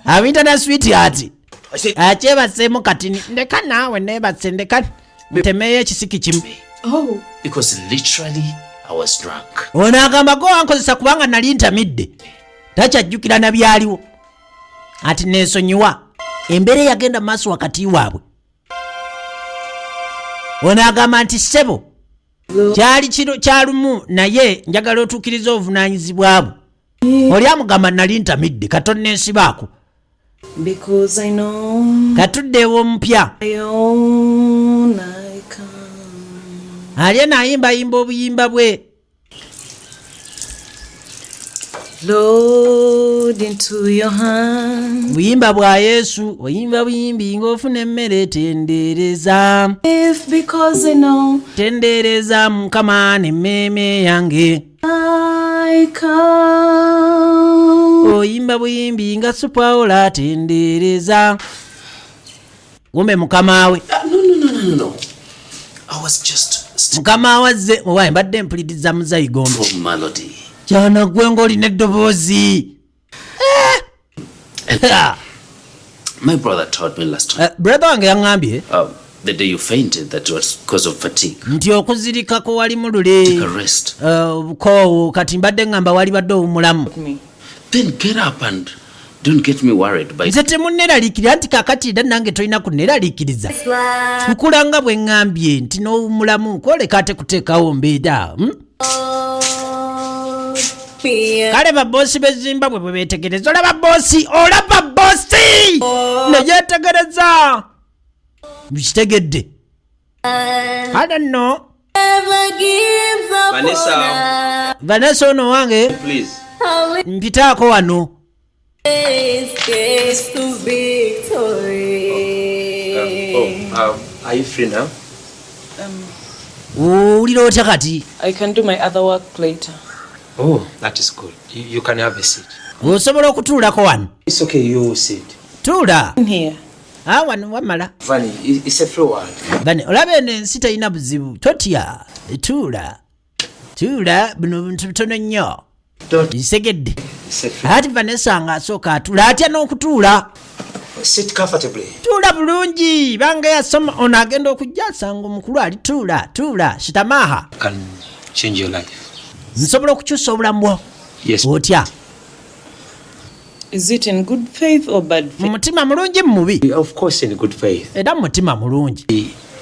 amuyita na sweetheart. I said, Akyebaseemu katini. Ndeka naawe neebase ndeka ntemeeyo ekisiki kimu. Oh, Because literally, I was drunk. Ono agamba go wankozesa kubanga nali ntamidde. Takyajjukira na byaliwo. Ati neesonyiwa. Embeera eyagenda mu maaso wakati waabwe. Ono agamba nti ssebo kyali kiro kyalumu naye njagala otuukiriza obuvunaanyizibwa bwo. Oli amugamba nali ntamidde katono nensibaako. because I know Katudde ew'omupya. I own I come. Ali eno ayimbayimba obuyimba bwe. Lord, into your hand. Buyimba bwa Yesu oyimba buyimbi ng'ofuna emmere tendereza. If because I know Tendereza Mukama n'emmeeme yange. I come. Oyimba buyimbi nga supawola tendereza. Wumbe mukama we. No, no, no, no, no, no. I was just still Mukama we azze owaye mbadde mpuliriza muzayi gombe. for melody. Kyana gwe ng'olina eddoboozi. Eh! My brother told me last time, Brother wange yaŋŋambye the day you fainted, that was because of fatigue. nti okuzirikako wali mu lule. Take a rest. Obukoowu kati mbadde ŋŋamba wali badde owumulamu. Me. Then get up and don't get me worried by Nze temunneeraliikirira nti kaakati era nange tolina kunneeraliikiriza. Nkula nga bwe ŋŋambye nti n'owumulamu kwoleka ate kuteekawo mbeera. Kale baboosi b'e Zimbabwe bwe beetegereza olaba boosi olaba boosi ne yeetegereza bikitegedde kale nno. Vanessa, Vanessa ono wange please. mpitaako wano. Oh, are you free now? Owulira otya kati? I can do my other work later. Oh, that is good. You can have a seat. Osobola okutuulako wano. It's okay, you sit. Tuula. In here. Ah, wano wamala. Vanny, it's a free world. Bane olaba eno ensi terina buzibu totya tuula tuula buno buntu butono nnyo. Don't. Nsegedde. It's a free. Ati Vanessa ng'asooka atuula atya n'okutuula. Sit comfortably. Tuula bulungi banga yasoma ono agenda okujja asanga omukulu ali tuula tuula shitamaha. Can change your life. Nsobola okukyusa obulamu bwo. Yes. Otya? Is it in good faith or bad Mu faith? mutima mulungi mu mubi? Of course, in good faith. Era mu mutima mulungi.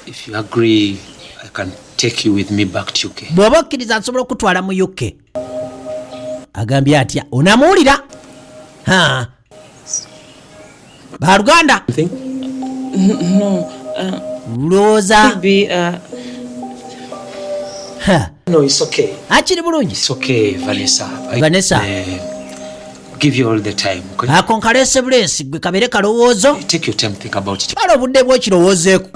If you agree, I can take you with me back to UK. Bw'oba okkiriza nsobola okutwala mu UK. Agambye atya? Onamuwulira? Ha. Baluganda. Think? No. Lowooza. Maybe Ha. No, it's okay. Akiri bulungi. It's okay, Vanessa. I, Vanessa. Give you all the time. Okay? Ako nkaleese buleesi gwe kabeere kalowoozo. Take your time, think about it. Twala obudde bw'okirowoozeeko.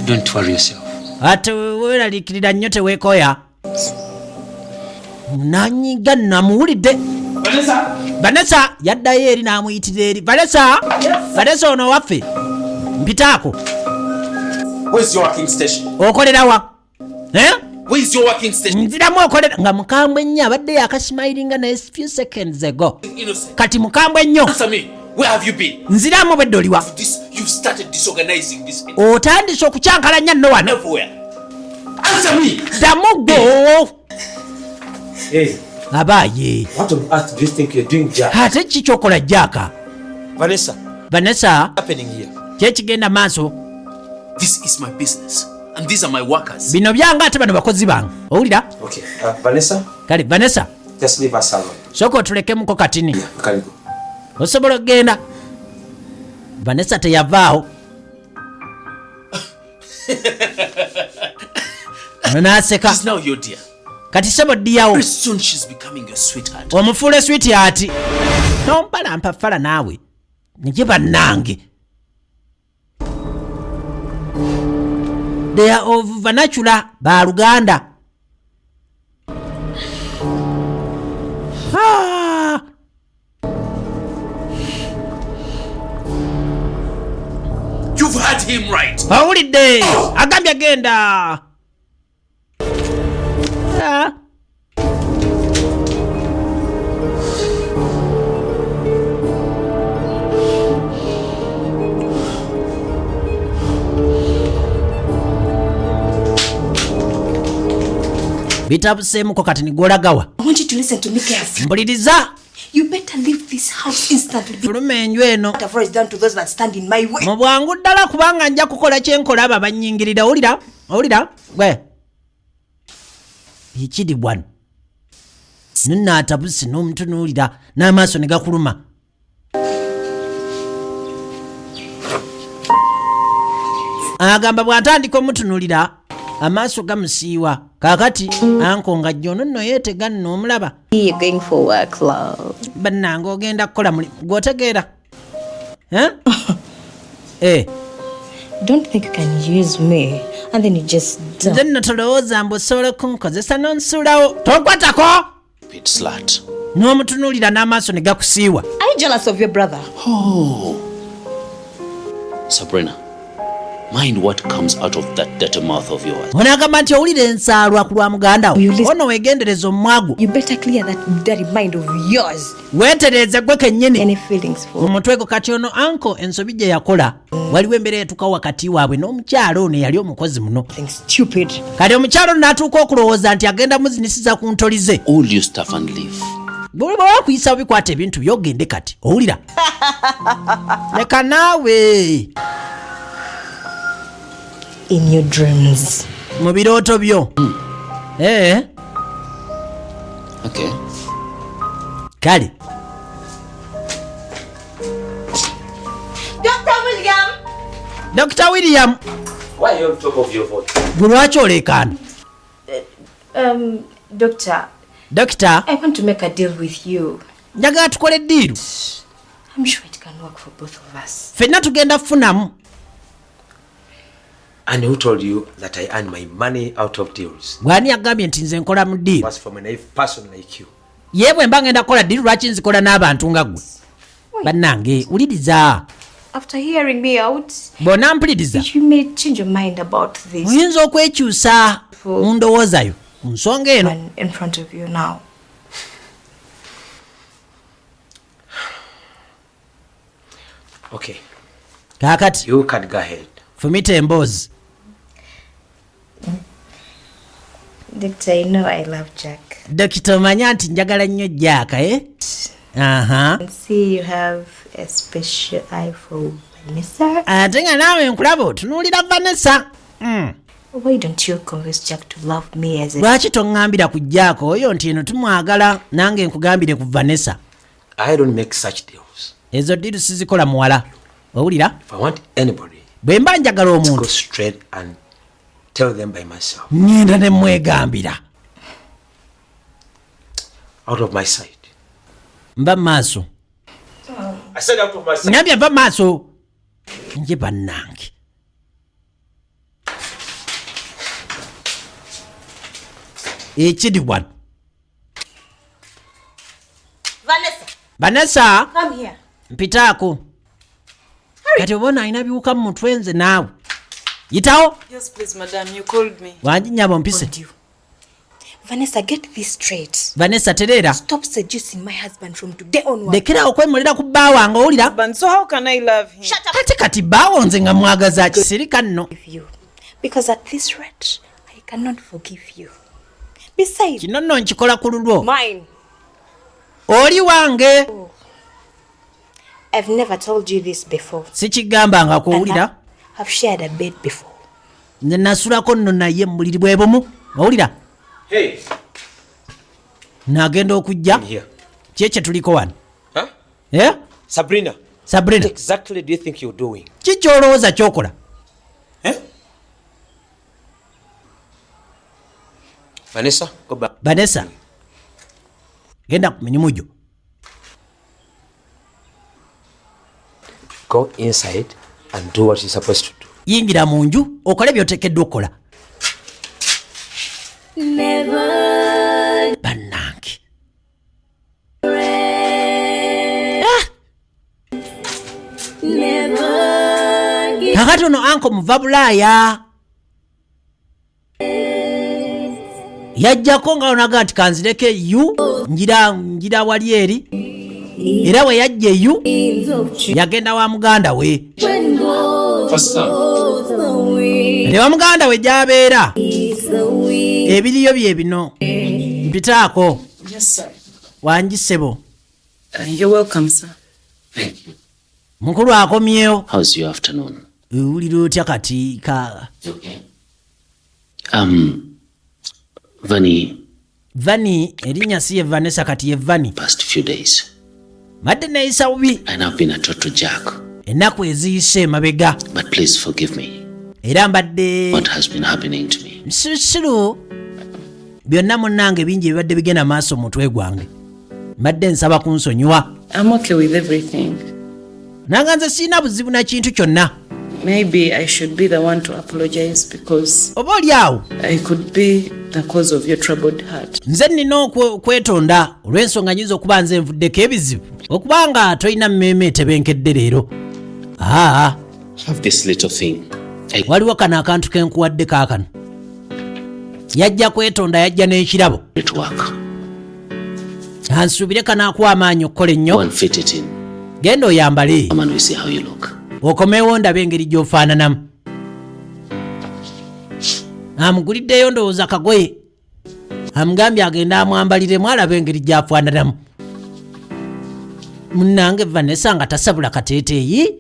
Don't worry yourself. Ate weeraliikirira nnyo teweekoya. Nanyiga namuwulidde. Vanessa yaddayo eri n'amuyitira eri. Vanessa. Vanessa ono waffe. Mpitaako. Where's your working station? Okolera wa? Eh? Where is your working station? Nziramu okolera nga mukambwe ennyo abadde yakasimayiringa naye few seconds ago. Innocent. Kati mukambwe nnyo. Answer me. Where have you been? Nziramu obwedde oliwa. This you've started disorganizing this Otandise okukyankalanya nno wano. everywhere. Answer me. Ddamu gwe. Hey, Abaaye. what on earth do you think you're doing, Jack? Ate ki kyokola Jack? Vanessa, Vanessa, what's happening here? kyekigenda maaso. This is my business, and these are my workers. Bino byange ate bano bakozi bange. Owulira? Okay, Vanessa, Kale Vanessa, just leave us alone. sooka otulekemuko katini. We can go. Osobola okugenda. Vanessa teyavaawo. Ono n'aseka. She's now your dear. Kati sebo ddiyawo. Very soon she's becoming your sweetheart. Omufuule sweetheart. Tompalampa fala naawe. Naye bannange. They are of vernacular baluganda. Ah! You've heard him right. Owulidde agambye genda. Ah. Bitabuseemuko kati nigwolagawa. I want you to listen to me carefully. Mpuliriza. You better leave this house instantly. Fuluma enju eno Whatever is done to those that stand in my way. Mu bwangu ddala, kubanga nja kukola kyenkola abo abannyingirira. Owulira? Owulira gwe ekiri wano nonaatabuse n'omutunuulira n'amaaso ne gakuluma. Agamba bw'atandika omutunuulira amaaso gamusiiwa. Kaakati uncle nga jjo ono nno yeetega nno omulaba. You're going for work, love. Bannange, ogenda kukola mulimu gw'otegeera. Eh? Eh. Don't think you can use me and then you just Nze dump. nno tolowooza mbu osobola kunkozesa n'onsuulawo. Tonkwatako. Stupid slut. N'omutunuulira n'amaaso ne gakusiiwa. Are you jealous of your brother? Oh. Sabrina, mind what comes out of that dirty mouth of yours. Onaagamba nti owulira ensaalwa ku lwa muganda wo. You listen. Ono weegendereza omumwa gwo. You better clear that dirty mind of yours. Weetereeze gwe kennyini Any feelings for mu mutwe gwo. Kati ono uncle ensobi gye yakola, waliwo embeera etuukawo wakati waabwe n'omukyalo ono eyali omukozi muno. something stupid? Kati omukyalo ono n'atuuka okulowooza nti agenda muzinisiza ku ntoli ze. All your stuff and leave. Bwe bakuyisa bikwata ebintu byogende kati owulira leka naawe. In your dreams. Mu birooto byo. Eh, Okay. Kale. Dr. William! Dr William. Why are you on top of your voice? Gwe lwaki oleekaana? Doctor, Dokita. I want to make a deal with you. Njagala tukole deal. I'm sure it can work for both of us. Ffenna tugenda kufunamu. And who told you that I earn my money out of deals? Bw'ani yagambye nti nze nkola mu deal? Was from a naive person like you. Ye bwe mba ngenda kukola deal, lwaki nzikola n'abantu nga ggwe? Bannange, wuliriza. After hearing me out, Bw'onampuliriza, you may change your mind about this. Oyinza okwekyusa mu ndowooza yo ku nsonga eno. One in front of you now. Okay, Kaakati you can go ahead. Fumita emboozi. Doctor, you know I love Jack. Dokita, omanya nti njagala nnyo Jack, eh? Aha. And see, you have a special eye for Vanessa. Ate nga naawe nkulaba otunuulira Vanessa. Why don't you convince Jack to love me as a Lwaki toŋŋambira ku Jack oyo nti eno tumwagala, nange nkugambire ku Vanessa? I don't make such deals. Ezo deal sizikola muwala, owulira? If I want anybody, Bwe mba njagala go omuntu, straight and tell them by myself. ŋŋenda ne mwegambira. Out of my sight. Nva mu maaso. I said out of my sight. Ngambye nva mu maaso nje. Bannange, ekiri wano. Vanessa, Vanessa. Come here. Mpitaako kati oba ono alina biwuka mu mutwe. Nze naawe yitawo. Yes, please, madam. You called me. Wangi nyabo, mpise? You. Vanessa, get this straight. Vanessa, tereera. Stop seducing my husband from today onward. Lekerawo okwemulira ku bba wange, owulira? But so how can I love him? Shut up. Ate kati bbaawo nze nga mwagaza kisirika nno. With you. Because at this rate, I cannot forgive you. Besides, Kino nno nkikola ku lulwo. Mine. Oli wange. I've never told you this before. Sikigambanga kuwulira. I've shared a bed before. Nze nasulako nno naye mu buliri bwe bumu, owulira? Hey, Nagenda okujja. here. Ki kye tuliko wano? Huh? Eh? Sabrina, Sabrina. what exactly do you think you're doing? Ki kyolowooza kyokola? Eh? Vanessa, go back. Vanessa, genda ku mirimu gyo. Go inside and do what you're supposed to do. Yingira mu nju okole byoteekeddwa okukola. Bannange. Ah! Kakati ono uncle muva Bulaaya yajjako nga onaga nti kanzireke yu ngira ngira wali eri, era we yajja eyu yagenda wa muganda we. First time. Era muganda we gy'abeera ebiriyo bye bino mpitaako. Yes, sir. Wangi ssebo. You're welcome, sir. Thank you. Mukulu akomyewo. How's your afternoon? Owulira otya kati ka? Okay. Vani, Vani, erinnya si ye Vanessa, kati ye Vani. Past few days, Madde neeyisa bubi and I've been a total jack. Ennaku eziyise emabega. But please forgive me. Era mbadde What has been happening to me? Nsirusiru byonna munnange, bingi ebibadde bigenda maaso mu mutwe gwange, mbadde nsaba kunsonyiwa. I'm okay with everything. Nanga nze sirina buzibu na kintu kyonna. Maybe I should be the one to apologize because Oba oli awo I could be the cause of your troubled heart. Nze nnina okwetonda olw'ensonga nyinza okuba nze nvuddeko ebizibu okubanga tolina mmeeme etebenkedde leero aa. Have this little thing. I Waliwo kano akantu kenkuwadde kaakano. Yajja kwetonda, yajja n'ekirabo. It work. Ansuubire kanaakuwa amaanyi okukola ennyo. Go and fit it in. Genda oyambale. Come and we see how you look. Okomewo ndabe engeri gy'ofaananamu. Amuguliddeyo ndowooza kagoye, amugambye agende amwambaliremu alabe engeri gy'afaananamu. Munnange Vanessa nga tasabula kateeteeyi,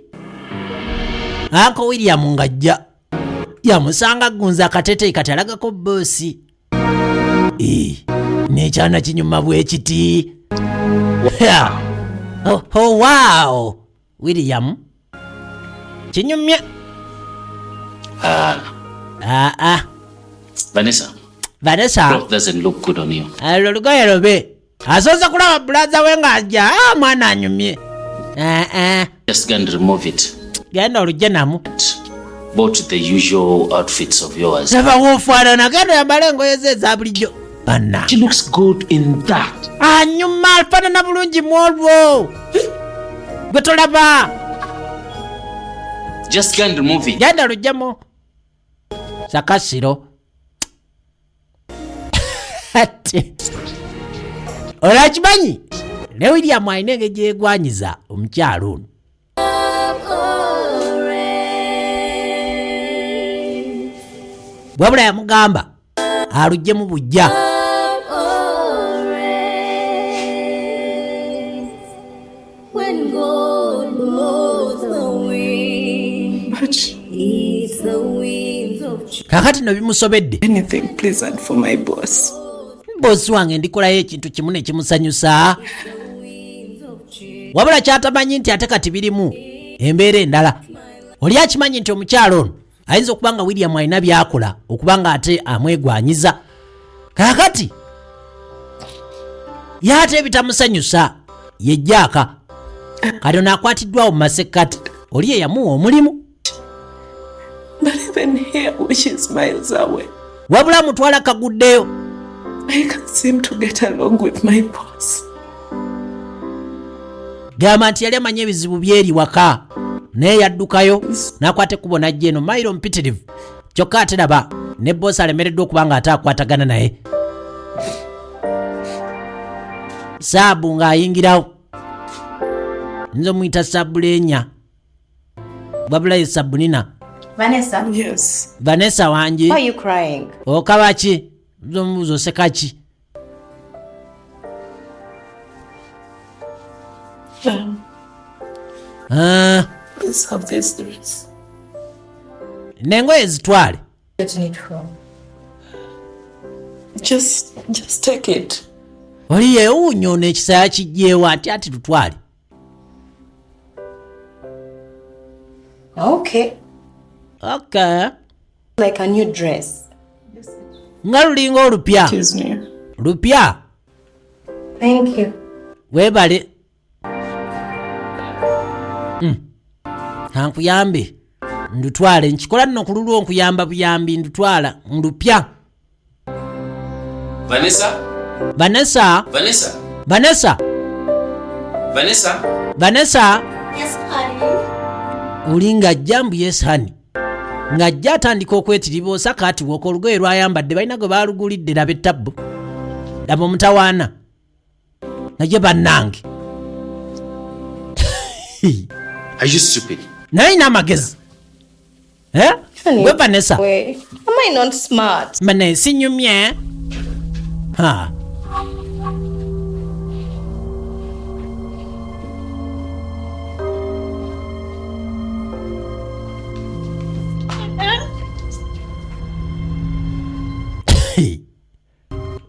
Uncle William ng'ajja yamusanga agunza akateeteeyi, kati alagako boss. Eh, n'ekyana kinyuma bwe kiti. Oh, wow, William, kinyumye. Aa. Vanessa, Vanessa, cloth doesn't look good on you. Olwo lugoye lube. Asoose kulaba brother we ng'ajja. Ah, mwana anyumye. Aa. Just go and remove it. Genda olugye namu. Bought the usual outfits of yours. Laba woofaanana, genda oyambale engoye ze eza bulijjo banna. She looks good in that. Anyuma, afaanana bulungi mu olwo gwe tolaba. Just go and remove it. Genda olugyemu sakasiro. Ate olakimanyi ne William alina engeri gyegwanyiza omukyalo ono. Wabula yamugamba alugyemu bujja. When God blows the wind, But it's the winds of change. Kakati no bimusobedde. Anything pleasant for my boss. Boss wange ndikolayo ekintu kimu ne kimusanyusa, wabula kyatamanyi nti ate kati birimu embeera endala. Oli akimanyi nti omukyalo ono ayinza okuba nga William alina byakola okuba nga ate amwegwanyiza. Kakati yaate ebitamusanyusa yejjaaka. Kati ono akwatiddwawo mu masekkati, oli ye yamuwa omulimu. But even here, which is miles away, Wabula mutwala kaguddeyo. I can't seem to get along with my boss. Gamba nti yali amanyi ebizibu byeri waka, naye yaddukayo n'akwata ekkubo n'ajja eno mayiro mpitirivu, kyokka ate laba ne boss alemereddwa okuba nga ate akwatagana naye. Saabu ng'ayingirawo, nze omuyita Sabulenya, wabula ye Sabunina. Vanessa, Yes. Vanessa, wangi. Why are you crying? Okaba ki? Nze omubuuza oseka ki? Ah, Please have this dress. Nengoye zitwale. Getting it from? Just take it. Oli yeewuunya ono ekisaya kijjeewo ati ati tutwale. Okay. Okay. Like a new dress. Nga lulinga olupya. It is new. Lupya. Thank you. Weebale. Ankuyambe ndutwale, nkikola nno ku lulwo, nkuyamba buyambi, ndutwala ndupya. Vanessa? Vanessa. Vanessa? Vanessa. Vanessa? Vanessa. Yes, honey. Oli ng'ajja mbu yes honey, ng'ajja atandika okwetiriboosa. Kati woka olugoye lwayambadde balina gwe baalugulidde. Laba ettabbu, laba omutawaana. Naye bannange. Are you stupid? Naye ina amagezi. Eh? Gwe Vanessa. Wait, am I not smart? Bane sinyumye ha.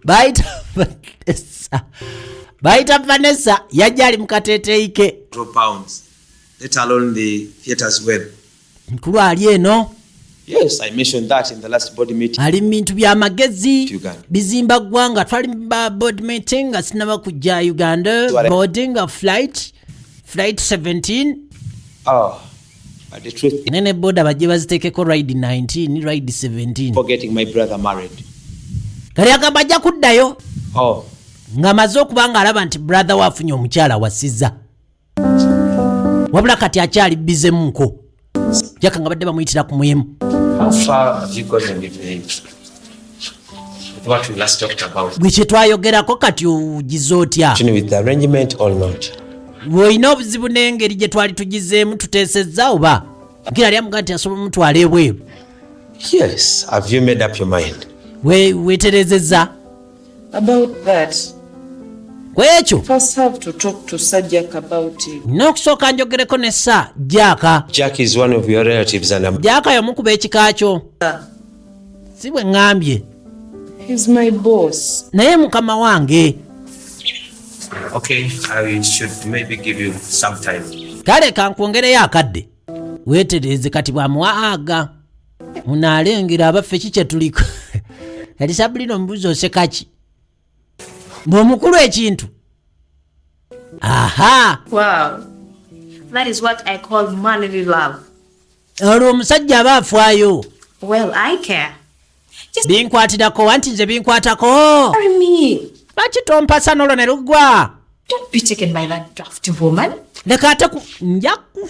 Bayita Vanessa, bayita Vanessa, yajja ali mu kateeteeyi ke. Drop pounds, let alone the theater's web. Nkulu ali eno. Yes, I mentioned that in the last board meeting. Ali mu bintu byamagezi. Uganda. Bizimba ggwanga. Twali ba board meeting nga sinaba kujja Uganda. Boarding a flight 17. Oh, but the truth is, Nene boda bajje baziteekeko ride 19, ride 17. for getting my brother married. Kali agamba ajja kuddayo Oh, ng'amaze okuba ng'alaba nti brother we afunye omukyala wasiza, wabula kati akyali bizemuko jaka nga badde bamuyitira ku muyimu. How far have you gotten with what we last talked about? Gwe kye twayogerako kati ogize otya? Continue with the arrangement or not? Bw'olina obuzibu n'engeri gye twali tugizeemu, tuteesezza oba nkira ali amugaa nti asobola omutwala ebweru. Yes. Have you made up your mind? Weeterezezza? About that, Ku ekyo, first have to talk to Sir Jack about it. nina okusooka njogereko ne Sir Jack. Jack is one of your relatives and I'm Jack yomukuba ekika kyo, si bwe ŋŋambye? He's my boss. Naye mukama wange. Okay, I should maybe give you some time. Kale kankwongereyo akadde weetereze. Kati bwamuwa aga munaalengera abaffe ki kye tuliko. Kati Sabulina omubuuzi osekaki bw'omukulu ekintu aha. Wow. That is what I call manly love. Olwo omusajja aba afaayo. Well, I care. Just Binkwatirako anti nze binkwatako. marry me. Lwaki tompasa n'olwo ne luggwa? Don't be taken by that drafty woman. Leka ate ku njaku.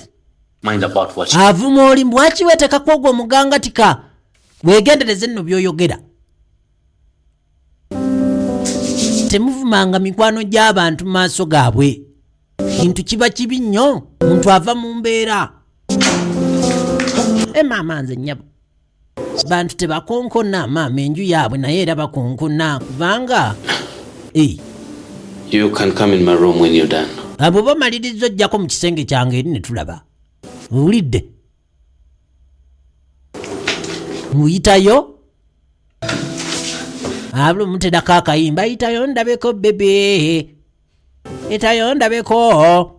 Mind about what Avuma oli lwaki weetekako ogwo omugangatika? Weegendereze nno by'oyogera. Temuvumanga mikwano gy'abantu mu maaso gaabwe, kintu kiba kibi nnyo. Muntu ava mu mbeera. E maama, nze nnyabo, bantu tebakonkona maama enju yaabwe, naye era bakonkona kubanga. Eh, You can come in my room when you're done. Abo bamaliriza ojjako mu kisenge kyange eri ne tulaba. Owulidde? Muyitayo abula omuterako akayimba, yitayo ndabeko bebe, etayo ndabeko.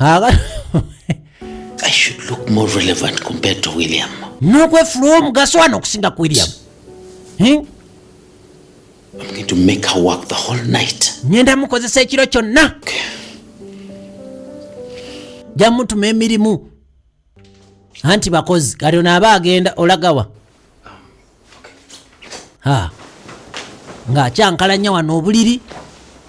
I should look more relevant compared to William. N'okwefula omugaso wano okusinga ku William. Eh? I'm going to make her work the whole night. Ngenda mukozesa ekiro kyonna, jamutuma emirimu anti bakozi. Kati ono aba agenda olagawa ha ng'akyankalanya wano obuliri,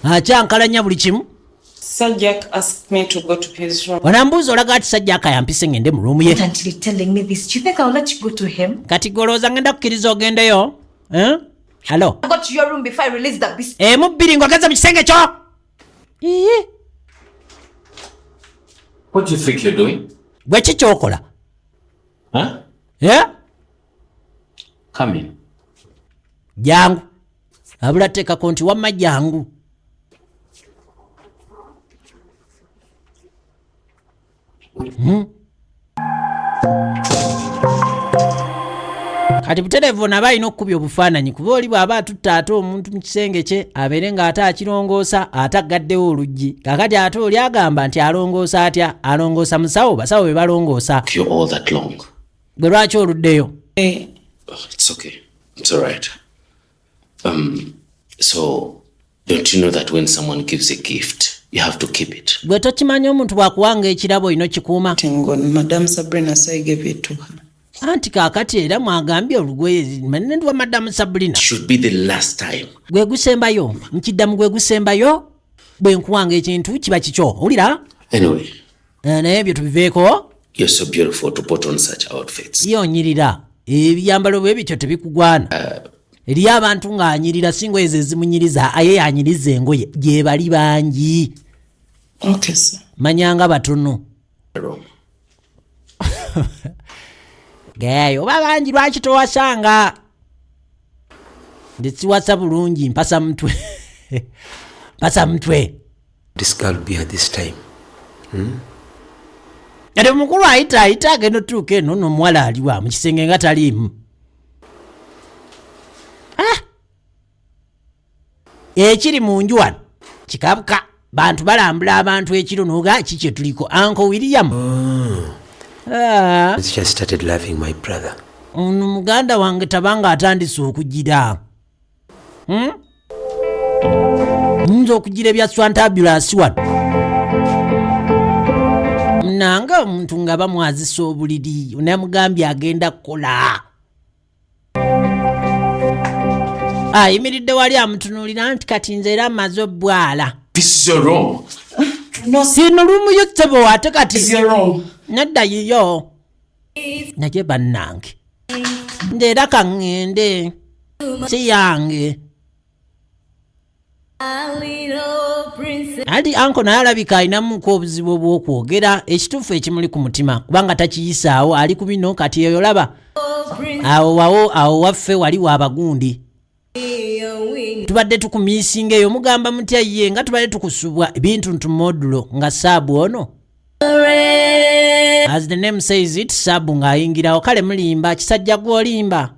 akyankalanya buli kimu. Sir Jack asked me to go to his room. Wanambuuza olaga ati Sir Jack yampise ngende mu room ye. Until you're telling me this, do you think I'll let you go to him? Kati golowooza ngenda kukkiriza ogendeyo? Eh? Hello? I got to your room before I release that beast. Emu bbiri ng'ogenze mu kisenge kyo. Iye. What do you think you're doing? Gwe ki kyokola? Huh? Eh? Come in. Jangu. Abula teekako nti wamma jangu. Kati butereevu ono aba alina okukubya obufaananyi, kuba oli bw'aba atutta ate omuntu mu kisenge kye abeere ng'ate akirongoosa ate aggaddewo oluggi. Kakati ate oli agamba nti alongoosa atya? Alongoosa musawo, basawo be balongoosa. You all that long. Gwe lwaki oluddeyo? Oh, it's okay. It's all right. So don't you know that when someone gives a gift, you have to keep it? Gwe tokimanyi omuntu bw'akuwanga ekirabo olina okikuuma? On Madame Sabrina, so I gave it to her. Anti kaakati era mwagambye olugoye nendiwa Madamu Sabrina. Should be the last time. Gwe gusembayo, nkiddamu, gwe gusembayo. Bwe nkuwanga ekintu kiba kikyo, owulira? Anyway, Naye ebyo tubiveeko. You're so beautiful to put on such outfits. Ye onyirira, ebyambalo bwe bityo tebikugwana. Eriyo abantu ng'anyirira, si ngoye ze zimunyiriza, aye yanyiriza engoye. Gye bali bangi. Okay, sir. Manyanga batono. Room. Gayo oba bangi, lwaki towasanga? Nze siwasa bulungi, mpasa mutwe, mpasa mutwe. This girl be at this time. Kati omukulu ayita ayita, agenda otuuka eno n'omuwala aliwa mu kisenge nga taliimu. Ah! Ekiri mu nju wano kikabuka, bantu balambula abantu ekiro noga ki kye tuliko, Uncle William. Ah, She has started loving my brother. Ono muganda wange tabanga atandise okugira. Nyinza okugira ebya swantabulasi wano nange omuntu nga bamwazisa obuliri, namugambye agenda kukola, ayimiridde wali amutunuulira nti kati nze era maze obbwala. This is your room. No, sir. Sino room yo ssebo, ate kati It's your room. Nedda, yiyo. Naye bannange, nze era kaŋŋende, si yange. Little princess. Anti uncle naye alabika alinamuko obuzibu obw'okwogera ekituufu ekimuli ku mutima, kubanga takiyisaawo, ali ku bino. Kati eyo olaba awo wawo, awo waffe wali waabagundi, tubadde tukumiisinga eyo, mugamba mutya ye nga tubadde tukusubwa ebintu ntu modulo nga saabu ono. As the name says it, saabu ng'ayingirawo. Kale mulimba, kisajja gw'olimba.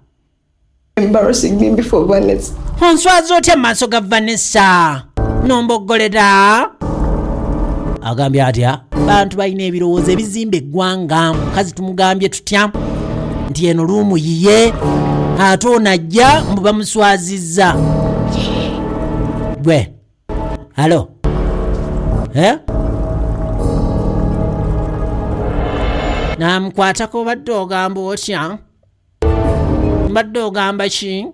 Embarrassing me before Vanessa. Onswaza otya mu maaso ga Vanessa nomboggolera? Agambye atya? Bantu balina ebirowoozo ebizimba eggwanga. Mukazi tumugambye tutya nti eno room yiye, ate ono ajja mbu bamuswazizza. Gwe hello, eh? Namukwatako, obadde ogamba otya? Mbadde ogamba ki?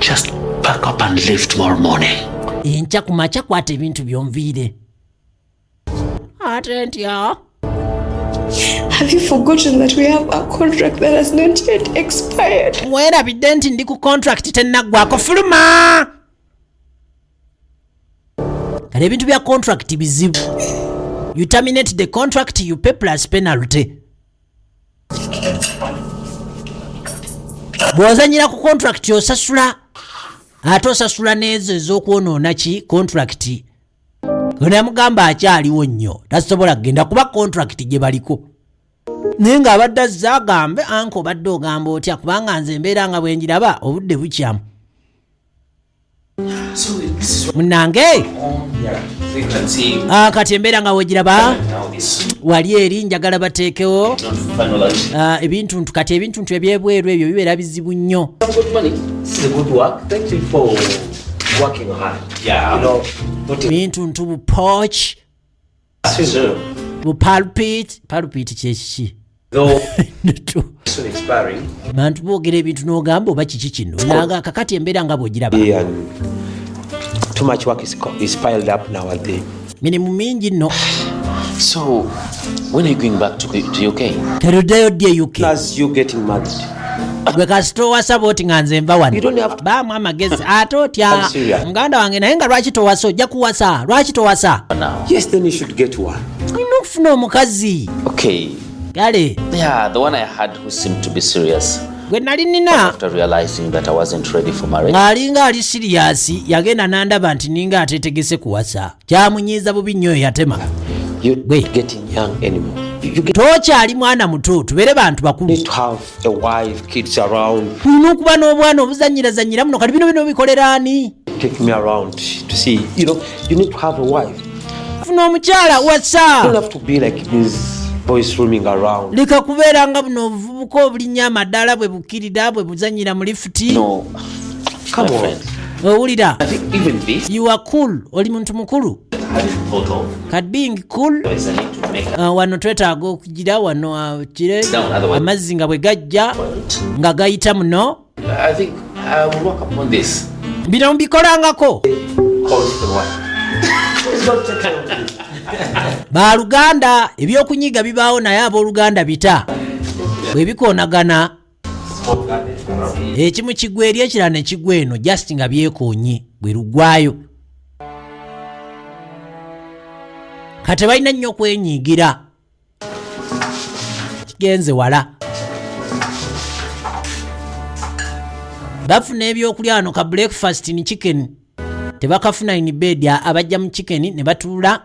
Just pack up and leave tomorrow morning. Enkya ku makya kwata ebintu byonviire. Ate ntya? Have you forgotten that we have a contract that has not yet expired? Weerabidde nti ndi ku contract tennaggwako? Fuluma. Kale ebintu bya contract bizibu. You terminate the contract, you pay plus penalty. Bw'ozanyira ku contract osasula, ate osasula n'ezo ez'okwonoona ki contract. Ono yamugamba akyaliwo nnyo, tasobola kugenda kuba contract gye baliko, naye ng'abadde azze agambe, uncle obadde ogamba otya? Kubanga nze embeera nga bwe njiraba obudde bukyamu. So this is Munange. So you can see Kati embeera nga wegiraba now this wali eri njagala bateekewo not finalized. Ebintuntu. Kati ebintuntu ebyebweru ebyo bibeera bizibu nnyo. Good money. This is a good work. Thank you for working hard. Not in Bintuntu bu porch, bu pulpit. Pulpit kyekiki? though soon expiring. Bantu boogera ebintu n'ogamba oba kiki kino, nanga kakati embeera nga bw'ogiraba. And too much work is piled up now at the Mirimu mingi nno. So when are you going back to UK? Teruddeyo ddi e UK? As you getting married. Gwe kasita owasa oti nga nze nva wano. You don't have to- Baamu amagezi ate otya? I'm serious. Muganda wange, naye nga lwaki towasa? Ojja kuwasa, lwaki towasa? Yes, then you should get one. Olina okufuna omukazi. Okay. Kale. Yeah, the one I had who seemed to be serious. Gwe nali nina After realizing that I wasn't ready for marriage, ng'alinga ali serious, yagenda n'andaba nti ninga atetegese kuwasa, kyamunyiiza bubi nnyo, yatema. You're Wait. getting young anymore. You get, Tokyali mwana muto, tubeere bantu bakulu. need to have a wife, kids around. Tulina okuba n'obwana obuzanyirazanyira muno. Kati bino bino bikolera ani? Take me around to see. You need to have a wife. Funa omukyala, wasa. You don't have to be like these boys roaming around. Leka kubeera nga buno obuvubuka obulinnya amadaala bwe bukkirira bwe buzanyira mu lifuti. No, Come my on. friend. Owulira? I think even this You are cool, oli muntu mukulu. I hadn't thought of. Kati being cool, There is a need to make wano twetaaga okugira wano kire Down, otherwise- amazzi nga bwe gajja nga gayita muno. I think I will work upon this. Bino mbikolangako. Call the wife. Please don't take care of this. Baluganda ebyokunyiga bibaawo, naye abooluganda bita bwe bikoonagana, ekimu kigwa eri, ekirala ne kigwa eno, just nga byekoonye bwe lugwayo. Kati balina nnyo okwenyiigira, kigenze wala. Bafuna ebyokulya wano, ka breakfast ni chicken tebakafuna in bed, abajja mu chicken ne batuula.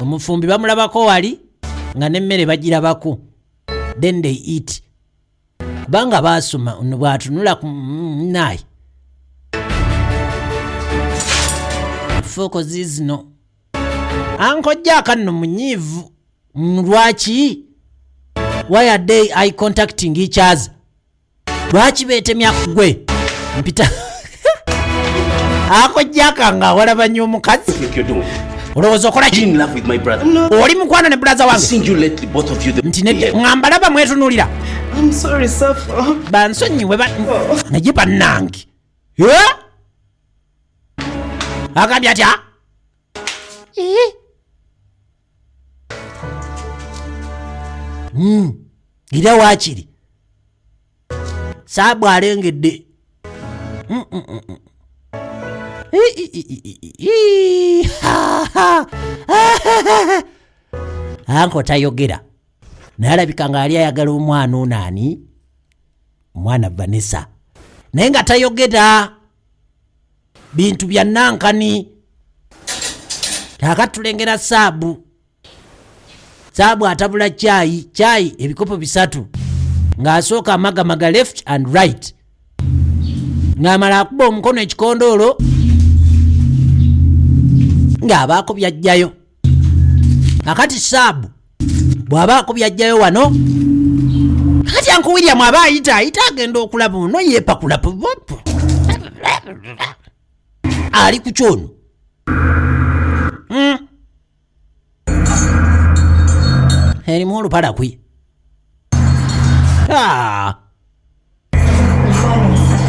Omufumbi bamulabako wali nga n'emmere bagirabako, then they eat, kubanga baasoma. Ono bw'atunula ku naye fork zizino. Uncle Jack nno munyiivu. Lwaki? Why are they eye contacting each other? Lwaki beetemya gwe mpita Uncle Jack nga awalaba nnyo omukazi? Think you're doing? Olowooza okola ki? In love with my brother. Oli mukwano ne brother wange? Seen you lately, both of you. The Nti nedda, ŋŋamba laba mwetunuulira. I'm sorry, Safa. Bansonyiwe naye bannange. Eh? Agambye atya? Eh? Era waakiri saabu alengedde. I, i, i, i, i, ha, ha. Uncle tayogera, naye alabika nga yali ayagala omwana ono. Ani? Omwana Vanessa, naye nga tayogera bintu bya nankani. Kaakati tulengera saabu. Saabu atabula kyayi, kyayi ebikopo 3, ng'asooka amagamaga left and right, ng'amala akuba omukono ekikondoolo, ng'abaako byajjayo. Kakati saabu bw'abaako byajjayo wano, kakati Uncle William aba ayita ayita, agenda okulaba ono yeepakula ali ku kyono. Erimu olupalakwi. Ah.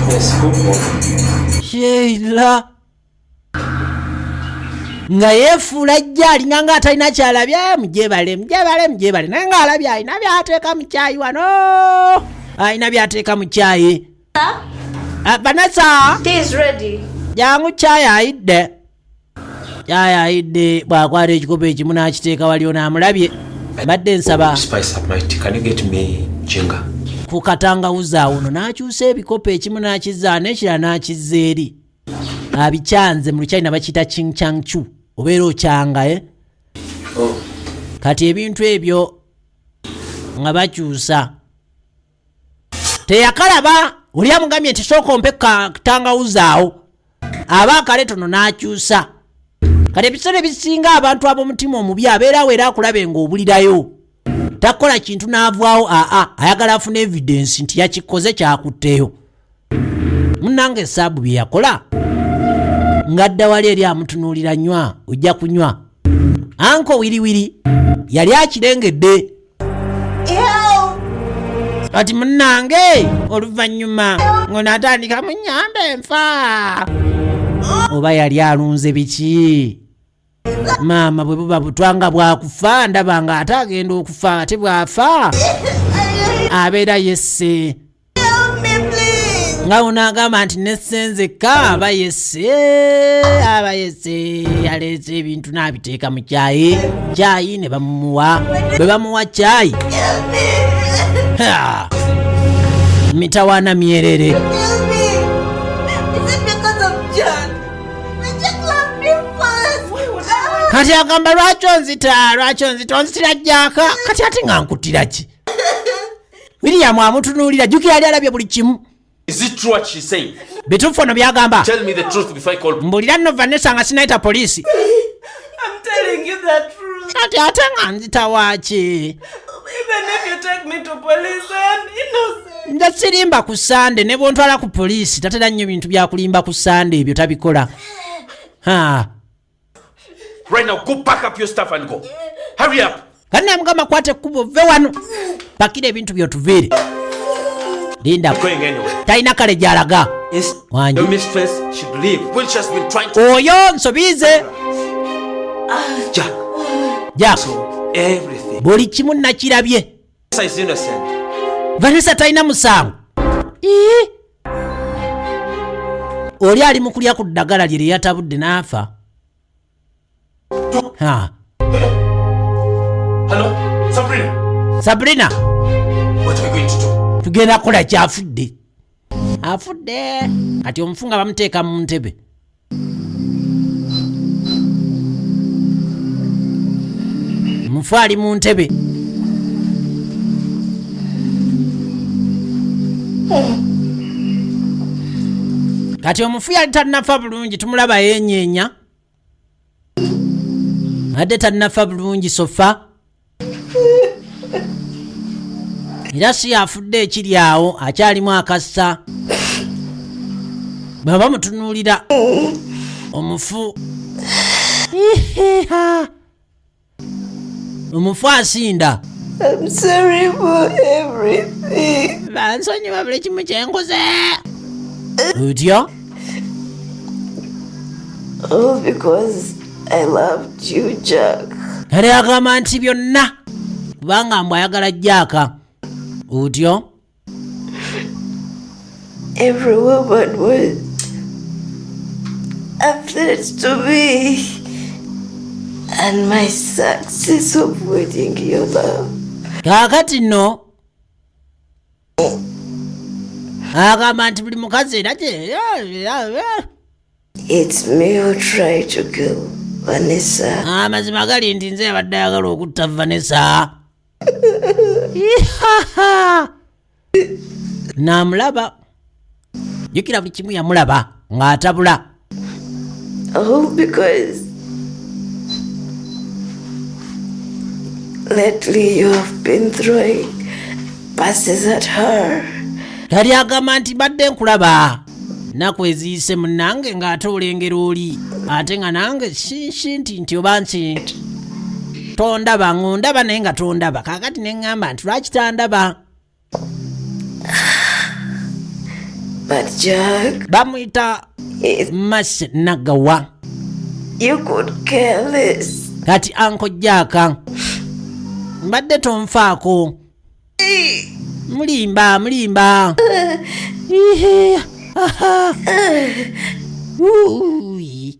Yes, good morning. Sheila nga yeefuula jja alinga nga atalina kyalabye. Mujebale, mujebale, mujebale, naye nga alabye alina byateeka mu kyayi wano, alina byateeka mu kyayi. Ah, Vanessa. Tea is ready. Jangu, kyayi ayidde, kyayi ayidde. Bw'akwata ekikopo ekimu n'akiteeka wali, ono amulabye. Mbadde nsaba Spice up my tea. Can you get me ginger? ku katangawuzi awo. Ono n'akyusa ebikopo, ekimu n'akizza n'ekirala n'akizza eri. Abikyanze, mu Luchina bakiyita ching-chang-chu, obeera okyanga, eh? Oh. Kati ebintu ebyo nga bakyusa, teyakalaba. Oli amugambye nti sooka ompe katangawuzi awo, aba akaletono n'akyusa. Kati ebiseera ebisinga abantu ab'omutima omubi abeerawo era akulabe ng'obulirayo, takola kintu n'avaawo. Aa, ayagala afune evidence nti yakikoze, kyakutteyo. Munnange, esaabu bye yakola ng'adda wali eri amutunuulira, nywa, ojja kunywa. Uncle Wiriwiri yali akirengedde. Kati munnange, oluvannyuma ng'ono atandika munyamba enfa, oba yali alunze biki? Maama, bwe buba butwa nga bwakufa, ndaba nga ate agenda okufa, ate bw'afa abeera yesse. Nga unaagamba nti nesenzeka, aba yesse, aba yesse. Aleese ebintu n'abiteeka mu kyayi, kyayi ne bamuwa. Bwe bamuwa kyayi, Ha! Mitawaana myerere. Is it because of John? Jack loved me first. Kati agamba, lwaki onzita? Lwaki onzita? Onzitira Jack. Kati ate nga nkutira ki? William amutunuulira, jjukira yali alabye buli kimu. Is it true what she's saying? Bituufu ono byagamba? Tell me the truth before I call. Mbulira nno Vanessa nga sinayita poliisi. I'm telling you the truth. Kati ate nga nzita waaki? Even if you take me to police, I am innocent. Nze sirimba ku Sande, ne bwontwala ku poliisi. Tatera nnyo bintu byakulimba ku Sande, ebyo tabikola. Ha. Right now, go pack up your stuff and go. Hurry up. Kati namugamba, kwata ekkubo ve wano, pakira ebintu byotuviire. Linda. Going anywhere. Talina kale gy'alaga. Yes. Wangi. Your mistress should leave. When she has been trying to. Oyo nsobiize. Jack. Jack. So everything. Buli kimu nakirabye. Vanessa is innocent. Vanessa talina musango. Ii! Oli ali mu kulya ku ddagala lye lye yatabudde n'afa. Ha. Hello? Sabrina. Sabrina. What are we going to do? Tugenda kukola ki? Afudde. Afudde. Kati omufu nga bamuteeka mu ntebe. Omufu ali mu ntebe. Kati omufu yali tannafa bulungi, tumulaba yenyeenya. Adde tannafa bulungi so far. Era si afudde ekiri awo, akyalimu akassa. Bwe bamutunuulira omufu, Ihiha. Omufu asinda. I'm sorry for everything. Bansonyiwa buli kimu kyenkoze. Otyo? All because I loved you, Jack. Kale agamba nti byonna kubanga mbw ayagala Jack. Otyo? Every woman was a threat to me and my success of winning your love. Kaakati nno agamba nti buli mukazi era kye It's me who tried to kill Vanessa. Amazima gali nti nze abadde ayagala okutta Vanessa. Ihaha. Naamulaba, jjukira buli kimu yamulaba ng'atabula. All because lately you have been throwing passes at her. Kali agamba nti badde nkulaba nnaku eziyise munnange ng'ate olengera oli, ate nga nange sinsi nti oba nti tondaba, ng'ondaba naye nga tondaba. Kaakati ne ŋŋamba nti lwaki tandaba? But Jack, Bamuyita Mase Nagawa. you could care less. Kati Uncle Jack, mbadde tonfaako. Mulimba, mulimba. Ihe, aha. Wuuyi.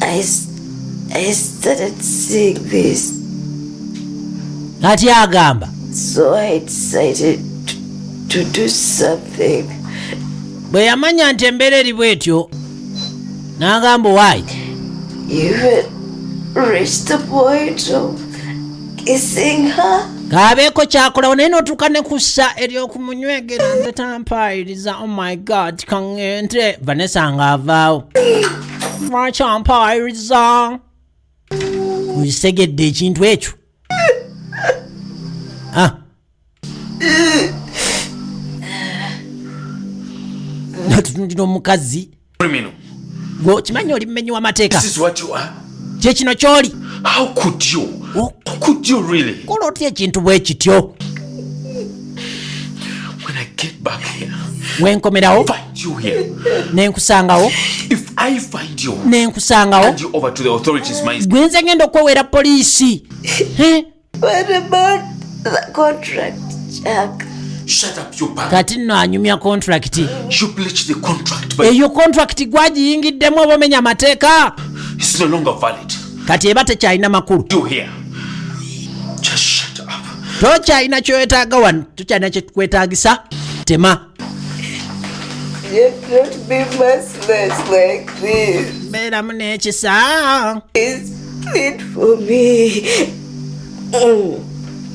I started seeing this, Kati agamba so I decided to do something. Bwe yamanya nti embeera eri bwetyo, n'agamba owaayi. You even reached the point of kissing her. Kaabeeko kyakolawo naye n'otuuka ne kussa ery'okumunywegera. Nze tampaayiriza. Oh my God, kaŋŋente. Vanessa ng'avaawo, lwaki ampaayiriza? Okitegedde ekintu ekyo? Ah. Natutunulira omukazi. Criminal. Gwe okimanyi oli mumenyi w'amateeka? This is what you are. Kye kino ky'oli? How could you? How could you really? Kola otya ekintu bwe kityo? When I get back here, Wenkomerawo find you here. Nenkusangawo. If I find you, Nenkusangawo. hand you over to the authorities, my Gwe nze ngenda okwewera poliisi. Eh? What about the contract, Jack? Shut up, you bag. Kati nno anyumya contract. You breached the contract, but Eyo contract gwagiyingiddemu oba omenya amateeka. it's no longer valid. Kati eba tekyalina makulu. You here. Just shut up. Tokyalina kyoyetaaga wano, tokyalina kyetukwetaagisa, tema. You can't be merciless like this. Mbeeramu n'ekisa. Please plead for me.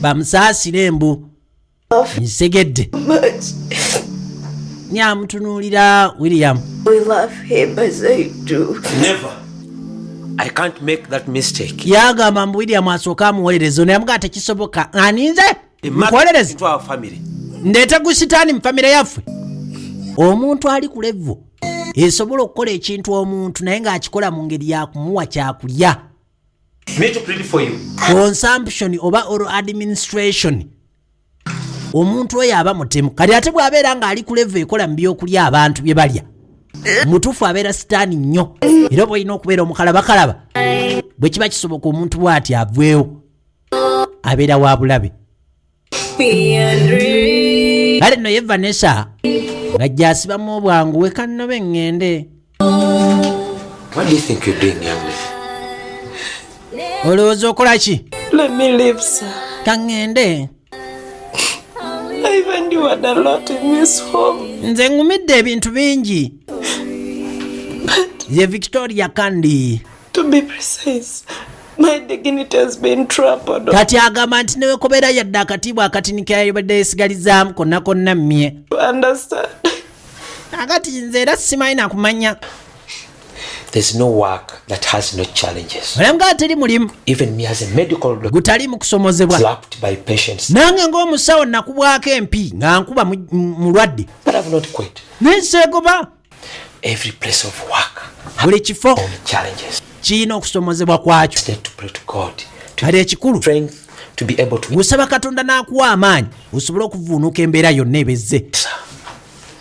Bamusaasire embu nsegedde. Much. Nyamutunuulira William. We love him as I do. Never. I can't make that mistake. Yagamba mbu William asooke amuwolereza. Ono yamugaa tekisoboka, aninze nkuwolereze Into our family. ndeete gu sitaani mu famire yaffe. Omuntu ali ku level esobola okukola ekintu omuntu naye ng'akikola mu ngeri yakumuwa kyakulya. Me to plead for you. Consumption oba oral administration, omuntu oyo aba mutemu. Kati ate bw'abeera ng'ali ku level ekola mu byokulya abantu bye balya. Mutuufu abeera sitaani nnyo, era oba olina okubeera omukalabakalaba bwe kiba kisoboka omuntu bw'ati aveewo, abeera wa bulabe. Kale nno ye Vanessa ng'ajja asibamu obwangu, wekannobe ŋŋende. What do you think you're doing, young lady? Olowooza okola ki? Let me leave, sir. Kaŋŋende. I've endured a lot in this home. Nze ŋŋumidde ebintu bingi. Ye Victoria Kandi. To be precise, my dignity has been trampled on. Kati agamba nti newekobera yadde akatiibwa akatini kayabadde yesigalizaamu konna konna mmye. You understand? Akati nze era simanyi nakumanya. There's no work that has no challenges. Olamugaa teri mulimu Even me as a medical doctor, gutali mu kusomozebwa. slapped by patients. Nange ng'omusawo nakubwako empi nga nkuba mulwadde. But I've not quit. Naye seegoba. Every place of work Buli kifo own challenges. kirina okusomozebwa kwakyo. Instead to pray to God to Kale ekikulu strength to be able to gusaba Katonda n'akuwa amaanyi osobole okuvuunuka embeera yonna ebezze,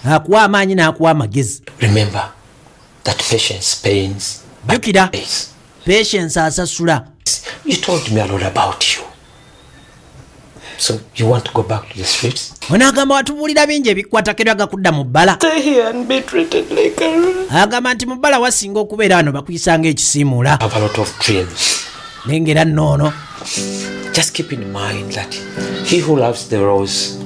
akuwa amaanyi n'akuwa amagezi. Remember that patience pains. Jjukira Pays. patience asasula. You told me a lot about you. So you want to go back to the streets? Onaagamba watubuulira bingi ebikwatako era gakudda mu bbala. Stay here and be treated like a rat. Agamba nti mu bbala wasinga okubeera wano bakuyisanga ekisiimuula. I have a lot of dreams. Naye ng'era nnoono. Just keep in mind that he who loves the rose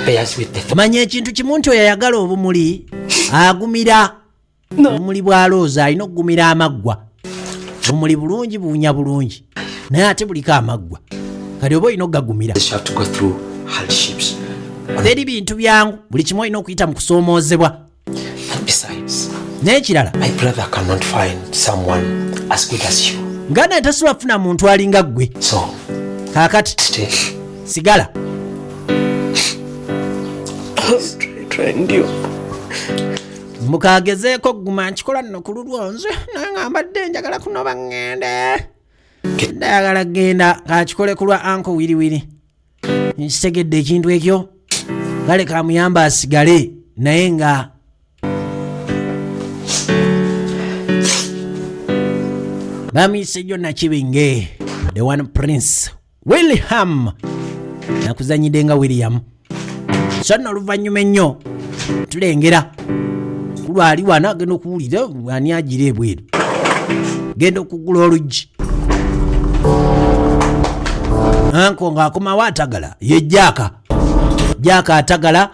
bears with the thorn. Manya ekintu kimu nti oyo ayagala obumuli agumira obumuli bwa looza, alina okugumira amaggwa. Obumuli bulungi, buwunya bulungi, naye ate buliko amaggwa, kati oba olina okugagumira. You have to go through hardships. Teri bintu byangu, buli kimu olina okuyita mu kusoomoozebwa. And besides, N'ekirala, my brother cannot find someone as good as you. nga naye tasobola kufuna muntu alinga ggwe. So Kaakati stay. sigala. I'll try to endure. Mukagezeeko guma, nkikola nno ku lulwo nze, naye nga mbadde njagala kunoba ŋŋende, ndayagala genda kakikole ku lwa anko wiriwiri. Nkitegedde ekintu ekyo, kale kamuyamba asigale, naye nga bamuyise jjo Nakibinge, the one Prince William, nakuzanyidde nga William. So nno oluvannyuma ennyo tulengera kulwali wano agenda okuwulira ani agira ebweru, genda okugula oluggi, anko ng'akomawo atagala ye Jaaka. Jaaka atagala,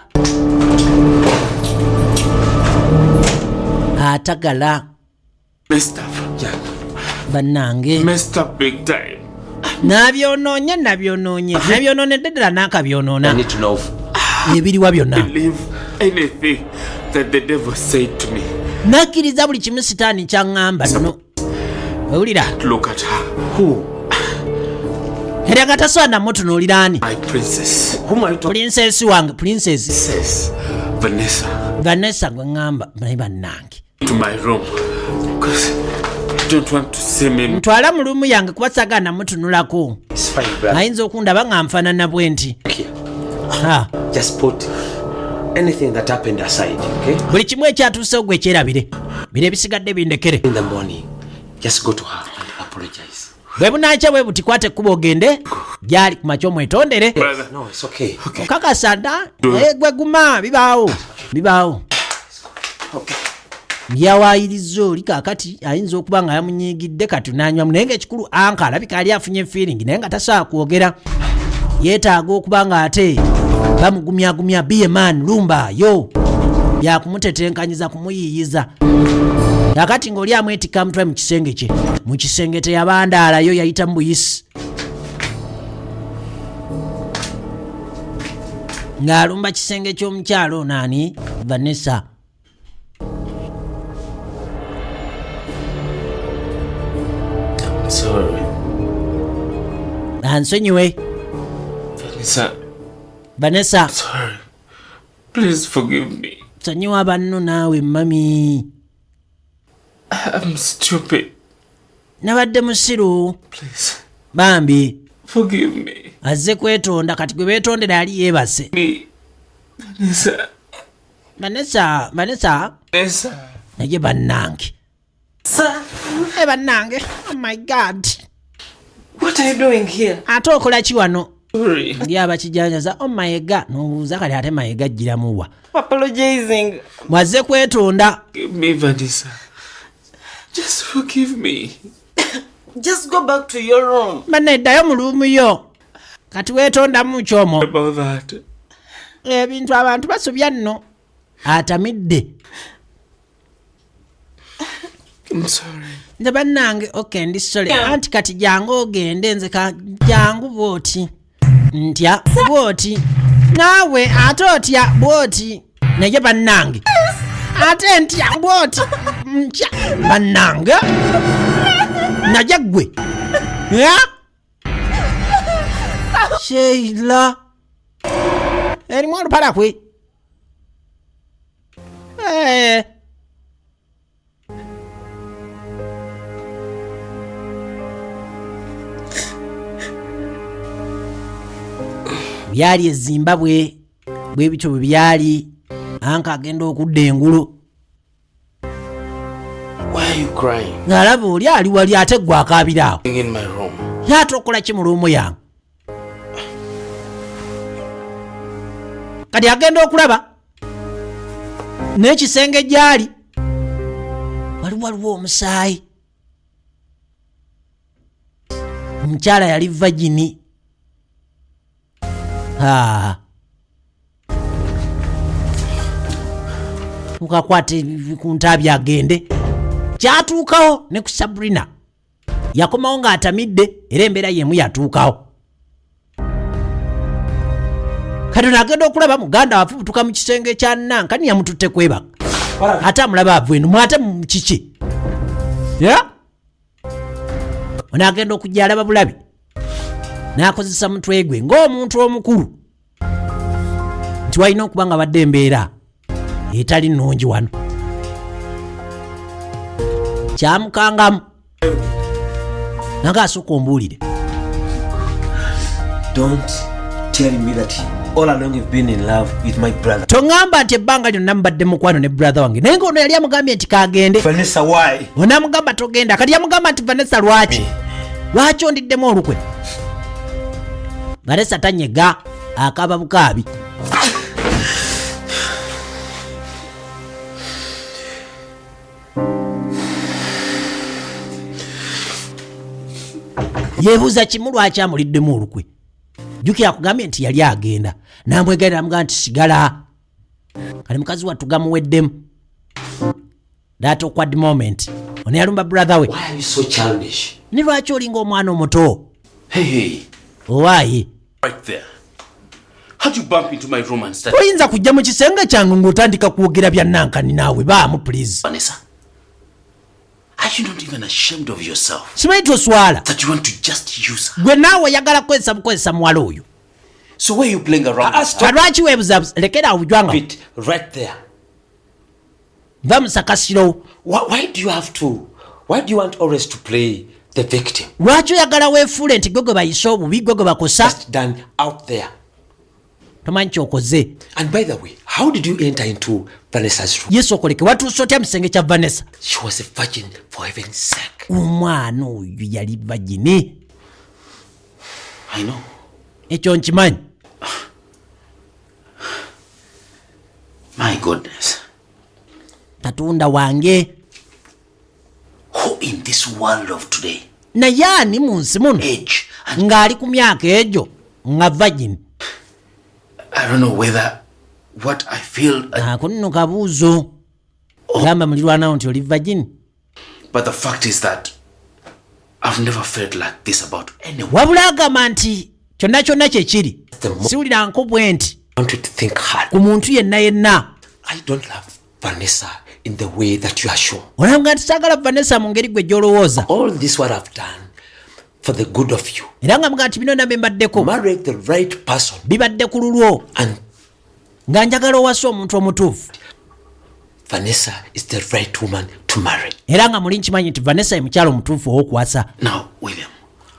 atagala. Messed up. Bannange. Messed up big time. Nabyonoonye, nabyonoonye, nabyonoonedde ddala n'akabyonoona. I need to know. Ebiriwa byonna. Believe anything that the devil said to me. Nakkiriza buli kimu sitaani kyaŋŋamba nno, owulira? Look at her. Who? Era nga tasobola namutunuulira ani? My princess. Whom are you talking? Princess wange, princess. Princess Vanessa. Vanessa gwe ŋŋamba, naye bannange. To my room. Because I don't want to see me. Ntwala mu room yange kuba saagala namutunulako. It's fine, brother. Ayinza okundaba nga nfaanana bwe nti. Here. Ha, Just put anything that happened aside, okay? Buli kimu ekyatuusewo gwe kyerabire, bino ebisigadde bindekere. In the morning, just go to her and apologize. Bwe bunaakya bwe buti, kwata ekkuba ogende gyali ku makya omwetondere. Brother. No, it's okay. Okakasa nda gwe guma, bibaawo, bibaawo. Yawaayiriza oli kaakati ayinza okuba nga yamunyiigidde, kati nanywamu, naye ngaekikulu anka alabika ali afunye feeling, naye nga tasobola kwogera, yeetaaga okuba nga ate bamugumyagumya, be a man, lumba yo byakumutetenkanyiza, kumuyiiyiza. Kakati ng'oli amwetikka mutwe mu kisenge kye, mu kisenge teyabandaalayo, yayita mu buyisi ng'alumba kisenge ky'omukyalo ono ani, Vanessa. Sorry. Ansonyiwe. Vanessa. Vanessa. Sorry. Please forgive me. Sonyiwa banno naawe mami. I'm stupid. Nabadde musiru. Please. Bambi. Forgive me. Azze kwetonda, kati gwe beetondera ali yeebase. Me. Vanessa. Vanessa, Vanessa. Vanessa. Naye bannange, e bannange, oh my God. What are you doing here? Ate okola ki wano? Ndi abakijanjaza. O mayega nobuuza kati ate mayega ajjiramuwa? Apologizing. Mwazze kwetonda. Forgive me, Vanessa. Just forgive me. Just go back to your room. Banne, ddayo mu room yo. Kati weetondamu kyomo. About that. Ebintu abantu basobya nno, atamidde. I'm sorry. Nze bannange, ok, ndi sorry. Anti kati jangu ogende, nze ka jangu bwoti ntya bwoti naawe ate otya bwoti, naye bannange ate ntya bwoti ntya bannange, naye ggwe. Ya? Sheila erimu olupalakwe. Eh. Byali e Zimbabwe bwe bityo bwe byali, anka agenda okudda engulu. Why are you crying? Ng'alaba oli ali wali ate gwe akaabira awo. In my room. Ye ate okola ki mu room yange? Kati agenda okulaba n'ekisenge gyali waliwo omusaayi. Omukyala yali virgin. Ah. Mukakwata ku ntaabi agende. Kyatuukawo ne ku Sabrina, yakomawo ng'atamidde era embeera yemu yatuukawo. Kati ono agenda okulaba muganda wafubutuka mu kisenge kya Nankani, yamututte kwebaka, ate amulaba ava eno mwate mu kiki ya ono agenda okujja alaba bulabi n'akozesa mutwe gwe ng'omuntu omukulu nti walina okuba nga badde embeera etali nnungi wano, kyamukangamu nange asooka ombuulire. Don't tell me that all along you've been in love with my brother. Toŋŋamba nti ebbanga lyonna mubadde mukwano ne brother wange, naye ngaono yali amugambye nti kagende. Vanessa, why? Onamugamba togenda, kati yamugamba nti Vanessa, lwaki lwaki ondiddemu olukwe? Vanessa tanyega, akaba bukaabi. Yeebuuza kimu, lwaki amuliddemu olukwe? Jjukira akugambye nti yali agenda namwegaira, namugamba nti sigala. Kali mukazi wattu gamuweddemu that awkward moment. Ono yalumba brother we. Why are you so childish? Ni lwaki olinga omwana omuto? Hey, hey. Owaaye. Right there. How'd you bump into my room and start? Toyinza kujja mu kisenge kyange ng'otandika kwogera bya nankani naawe, baamu please. Vanessa, are you not even ashamed of yourself Simanyi toswala that you want to just use her? Gwe naawe oyagala kukozesa bukozesa muwala oyo. So why are you playing around with her? Lwaki weebuzabuza? Lekera awo bujwanga. It right there. Va musakasiro. Why do you have to? Why do you want always to play the victim? Lwaki oyagala weefuule nti gwe gwe bayise obubi, gwe gwe bakosa? Just done out there. Tomanyi kyokoze. And by the way, how did you enter into Vanessa's room? Yesu, okoleke watuuse otya mu kisenge kya Vanessa? She was a virgin, for heaven's sake. Omwana oyo yali virgin. I know. Ekyo nkimanyi. My goodness. Katonda wange. Who in this world of today, Naye ani mu nsi muno age, and ng'ali ku myaka egyo nga virgin? I don't know whether what I feel, Ako nno kabuuzo. Gamba mulirwanawo nti oli virgin. But the fact is that I've never felt like this about anyone. Wabula agamba nti kyonna kyonna kyekiri, siwulira nko bwe nti I want you to think hard. ku muntu yenna yenna. I don't love Vanessa in the way that you are sure. Olanga nti saagala Vanessa mu ngeri gwe gy'olowooza. All this what I've done for the good of you. Era nga mugaa nti bino nabye mbaddeko Marry the right person bibadde ku lulwo and nga njagala owase omuntu omutuufu. Vanessa is the right woman to marry. Era nga muli nkimanyi nti Vanessa ye mukyalo omutuufu ow'okuwasa. Now, William,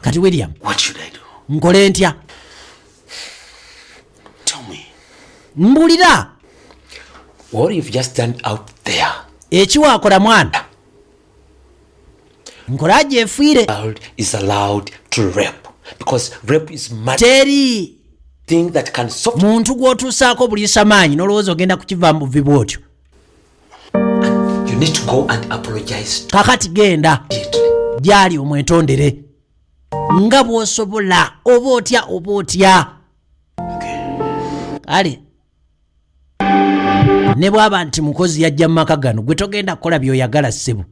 Kati William, what should I do? Nkole ntya? Tell me. Mbulira. What you've just done out there. Ekiwaakola mwana nkola gyefiire. Child is allowed to rape because rape is mad Teri thing that can soften. muntu gw'otuusaako buliisa maanyi n'olowooza ogenda kukiva mu buvi bw'otyo. You need to go and apologize to Kakati genda gyali omwetondere nga bw'osobola, oba otya oba otya. Kale ne bw'aba nti mukozi yajja mu maka gano, gwe togenda kukola by'oyagala, ssebo,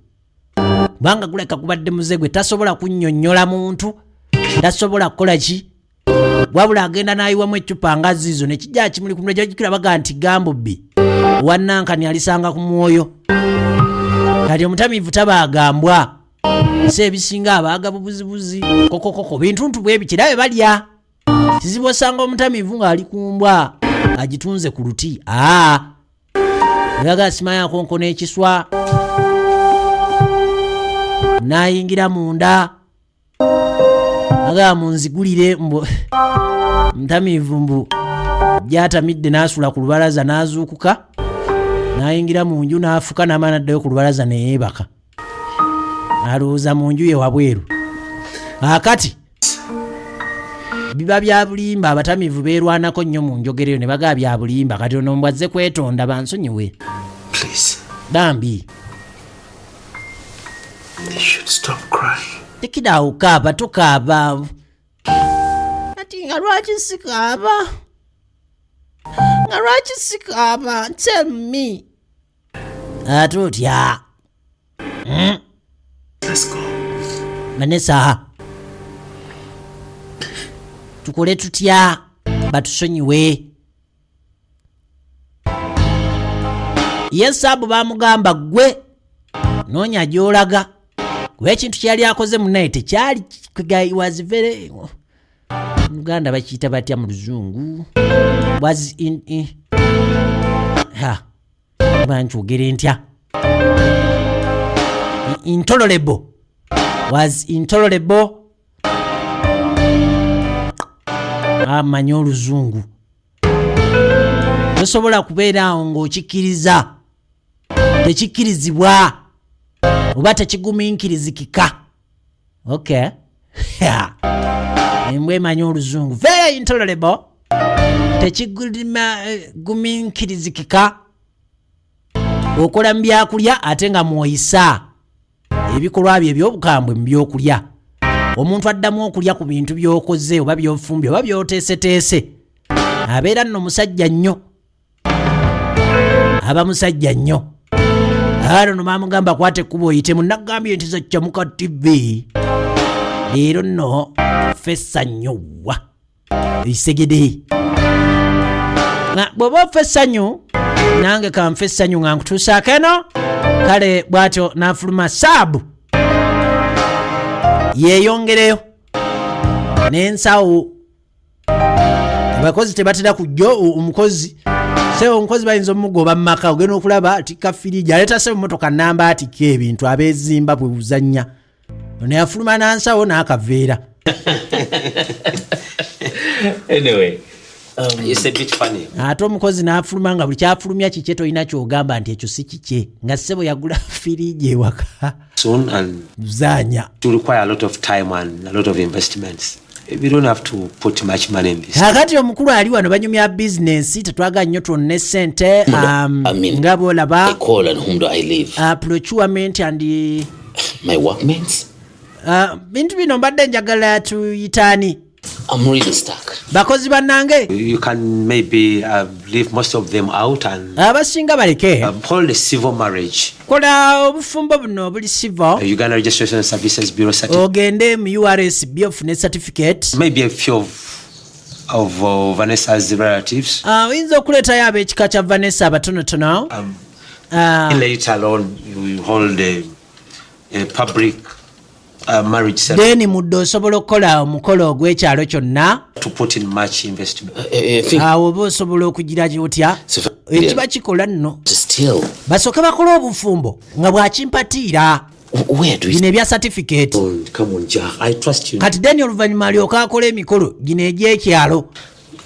kubanga guleka gubadde muze gwe. Tasobola kunnyonnyola muntu, tasobola kukola ki, wabula agenda n'ayiwamu eccupa nga ziizo nekijja kimuli ku mutwe. Baga nti gambo bbi wannankani alisanga ku mwoyo. Kati omutamiivu tabaagambwa si ebisinga abaaga bubuzibuzi kokokoko bintuntu bwe biti era bwe balya. Kizibu osanga omutamiivu ng'ali ku mbwa agitunze ku luti. Aa, oyaga simanyi akonkona ekiswa n'ayingira munda, agamba munzigulire, mbu mutamiivu, mbu gyatamidde n'asula ku lubalaza n'azuukuka n'ayingira mu nju n'afuka n'amala n'addayo ku lubalaza neyeebaka, alowooza mu nju ye wabweru. Akati biba bya bulimba. Abatamiivu beerwanako nnyo mu njogera eyo ne bagaa bya bulimba. Kati ono mbwazze kwetonda bansonyiwe. Please. Bambi. You should stop crying. Tekiraawo kaaba, tokaaba. Ati nga lwaki sikaaba? Nga lwaki sikaaba? Tell me. Ate otya? Let's go. Vanessa, tukole tutya batusonyiwe? Ye saabu bamugamba, gwe noonya gy'olaga, kuba ekintu kyeyali akoze munaye tekyali was very, Uganda bakiyita batya mu luzungu, was in ha oba nkyogere ntya, intolerable, was intolerable. Amanyi oluzungu, tosobola kubeera awo ng'okikkiriza. Tekikkirizibwa oba tekiguminkirizikika. Okay, embwa emanyi oluzungu. Very intolerable, tekiguminkirizikika. Okola mu byakulya ate nga mwoyisa ebikolwa bye ebyobukambwe mu byokulya. Omuntu addamu okulya ku bintu by'okoze oba by'ofumbye oba by'oteeseteese abeera nno musajja nnyo, aba musajja nnyo. Alo no bamugamba kwata ekkubo oyite munagambye nti Zakyamuka TV leero nno fessa nnyo wa ekisegede. Bw'oba ofa essanyu, nange kanfe essanyu nga nkutuusaako eno. Kale bw'atyo n'afuluma saabu yeeyongereyo n'ensawo. Abakozi tebatera kujja. Omukozi sebo, omukozi bayinza omugoba mu maka. Ogenda okulaba atikka firiji, aleeta sebo motoka namba, atikka ebintu. Abeezimba bwe buzannya. Ono yafuluma n'ansawo n'akaveera. Anyway, It's a bit funny. Ate omukozi n'afuluma nga buli kyafulumya kikye, tolina kyogamba nti ekyo si kikye, nga ssebo yagula firiji ewaka. Soon and Zaanya. it will require a lot of time and a lot of investments. We don't have to put much money in this. Kakati omukulu ali wano banyumya bizinensi, tetwagala nnyo twonna essente. I mean, nga bwolaba. I call and whom do I leave? Procurement and My workmates? Bintu bino mbadde njagala tuyitaani? I'm really stuck. Bakozi bannange. You can maybe leave most of them out and Abasinga baleke. Hold a civil marriage. Kola obufumbo buno obuli civil. Uganda Registration Services Bureau certificate. Ogende mu URSB ofune certificate. Maybe a few of Vanessa's relatives. Oyinza okuleetayo ab'ekika kya Vanessa abatonotono. Later on, you hold a public marriage ceremony Then mudde osobola okukola omukolo ogw'ekyalo kyonna. to put in much investment. I think Awo oba osobola okugira otya ekiba kikola nno. still, Basooke bakole obufumbo nga bwakimpatiira. Where do we Bino ebya certificate. Oh, come on, Jack. I trust you. Kati then oluvannyuma alyoke akola emikolo gino egy'ekyalo.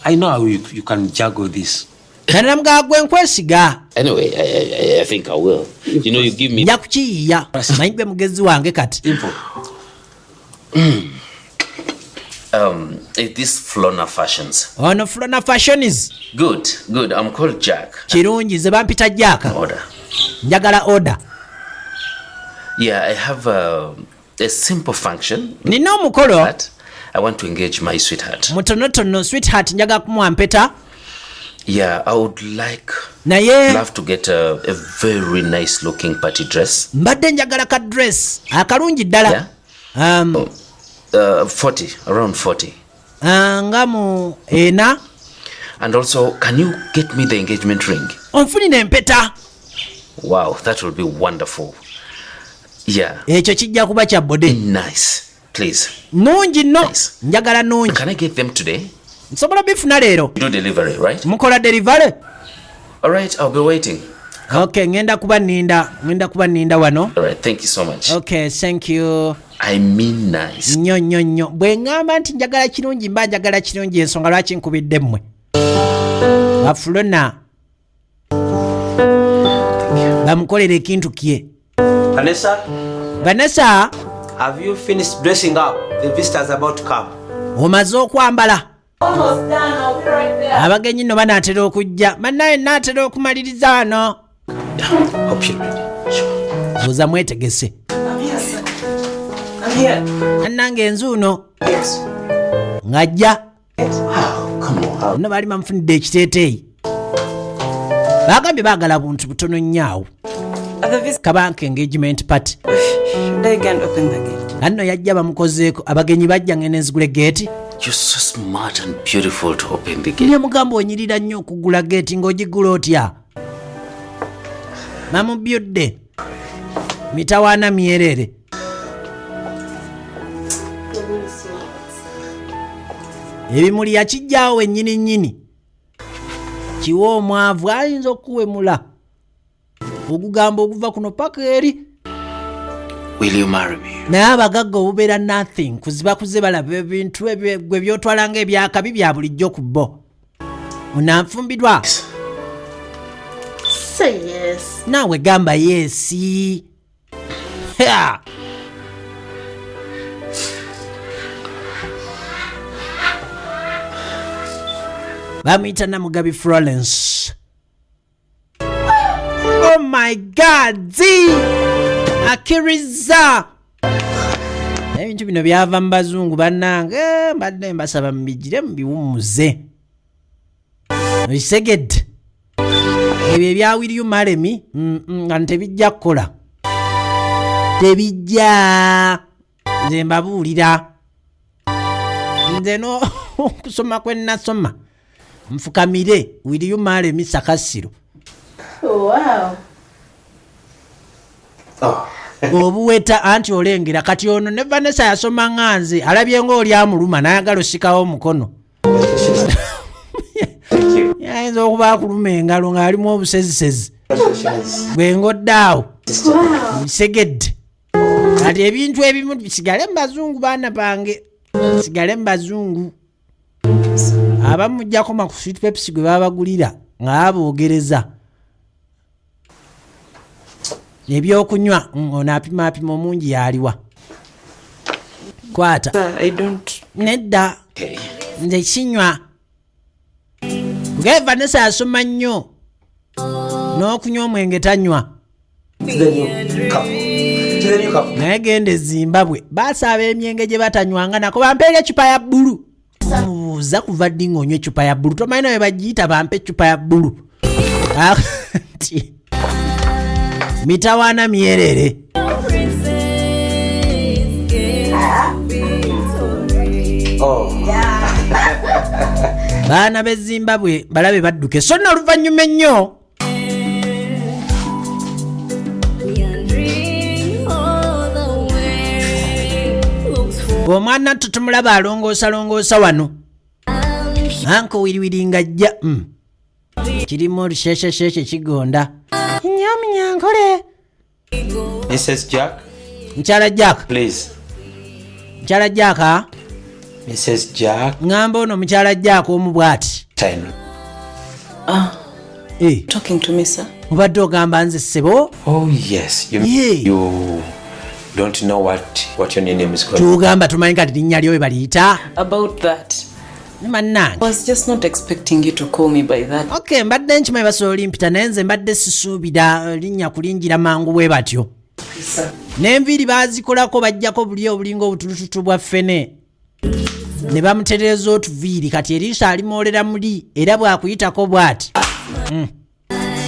I know how you can juggle this. Kanamugamba, gwe nkwesiga. Anyway, I think I will. You know, you give me. Nja kukiyiiya, manyi gwe mugezi wange kati. Is this Flona Fashions? Ono Flona Fashions. Good, good. I'm called Jack. Kirungi, ze bampita Jack. Order. Njagala order. Yeah, I have a simple function. Nina omukolo. But I want to engage my sweetheart. Mutonotono, sweetheart njagala kumuwa mpeta. Yeah, I would like Naye love to get a very nice looking party dress. Mbadde njagala ka dress akalungi ddala. Yeah. 40, around 40. Ah, nga mu ena. And also, can you get me the engagement ring? Onfunira empeta. Wow, that will be wonderful. Yeah. Ekyo kijja kuba kya bode. Nice. Please. Nungi nno, njagala nungi. Can I get them today? Nsobola bifuna leero? You do delivery, right? Mukola delivery? All right, I'll be waiting. Okay, ngenda kuba ninda wano. All right, thank you so much. Okay, thank you. I mean nice. Nnyo nnyo nnyo. Bwe ŋŋamba nti njagala kirungi, mba njagala kirungi. Ensonga lwaki nkubidde mmwe bafulona bamukolera ekintu kye. Vanessa, Vanessa, have you finished dressing up? The visitor's about to come. Omaze okwambala? Almost done. I'll be right there. Abagenyi nno banaatera okujja. Bannaye, naatera okumaliriza wano. Hope you're ready. Buuza mwetegese. I'm here, sir. I'm here. Annange enzuuno. Yes. Ng'ajja. Come on. Nno baali bamufunidde ekiteeteeyi, bagambye baagala buntu butono nnyo awo. Are the visitors? Kabanka engagement party. Should I go and open the gate? Anno yajja bamukozeeko, abagenyi bajja, ngenda enzigule geeti. You're so smart and beautiful to open the gate. Nemugamba onyirira nnyo okugula geeti, ng'ogigula otya? Bamubyudde mitawaana myerere. Ebimuli yakijjaawo wennyini nnyini. Kiwa omwavu ayinza okuwemula ogugamba okuva kuno paka eri. Will you marry me? Naye abagagga obubeera nothing kuziba kuze balaba ebintu ebyo gwe byotwala nga ebyakabi bya bulijjo ku bo. Onanfumbirwa? Say yes. Naawe gamba yes. Ha! Bamuyita Namugabi Florence. Oh my God, akkiriza. Ebintu bino byava mu bazungu bannange. Mbadde mbasaba mubigire mubiwummuze, okisegedde? Ebyo ebya "Will you marry me" nga tebijja kukola, tebijja. Nze mbabuulira, nze no okusoma kwe nasoma nfukamire "Will you marry me" sakasiro. Wow. Obuweta anti olengera kati ono ne Vanessa yasoma ŋŋanze alabye ngaoli amuluma n'ayagala osikawo omukono. Ayinza okuba akuluma engalo ng'alimu obusezisezi bwe ngodde awo nsegedde. Kati ebintu ebimu bisigale mu bazungu, baana bange, sigale mu bazungu. Abamu mujjakoma ku Sweet Pepsi gwe babagulira nga baboogereza ebyokunywa. Ono apimaapima omungi yaliwa kwata. Sir, I don't. Nedda, nze kinywa kugaye. Vanessa yasoma nnyo n'okunywa omwenge tanywa. To the new couple. To the new couple. Naye genda e Zimbabwe basaaba emyenge gye batanywanga nako. Bampeera ecupa ya bbulu. Mubuuza kuva ddi ng'onywa ecupa ya bbulu? Tomanyi nawe bagiyita bampe ecupa ya bbulu. Nti mitawaana myerere. Oh. Baana b'e Zimbabwe balabe badduke. So nno oluvannyuma ennyo omwana tutumulaba alongoosalongoosa wano anko wiriwiri nga ajja. Kirimu olusheshesheshe kigonda nyamunyankole. Mrs. Jack, Mukyala Jack. please. Mukyala Jack. Mrs. Jack. Ŋŋamba ono mukyala Jack omu bw'ati. Time. Ah, Eh, talking to me, sir? Mubadde ogamba nze ssebo? Oh yes, you, Yeah. you don't know what your new name is called. Kyogamba tumanyi kati linnya lyo we baliyita? About that. Mannange. I was just not expecting you to call me by that. Ok, mbadde nkimanyi basobola olimpita, naye nze mbadde sisuubira linnya kulingira mangu bwe batyo. N'enviiri baazikolako, bajjako buli obulinga obutulututu bwa ffene ne bamutereeza otuviiri. Kati eriiso alimwolera muli, era bwakuyitako bw'ati,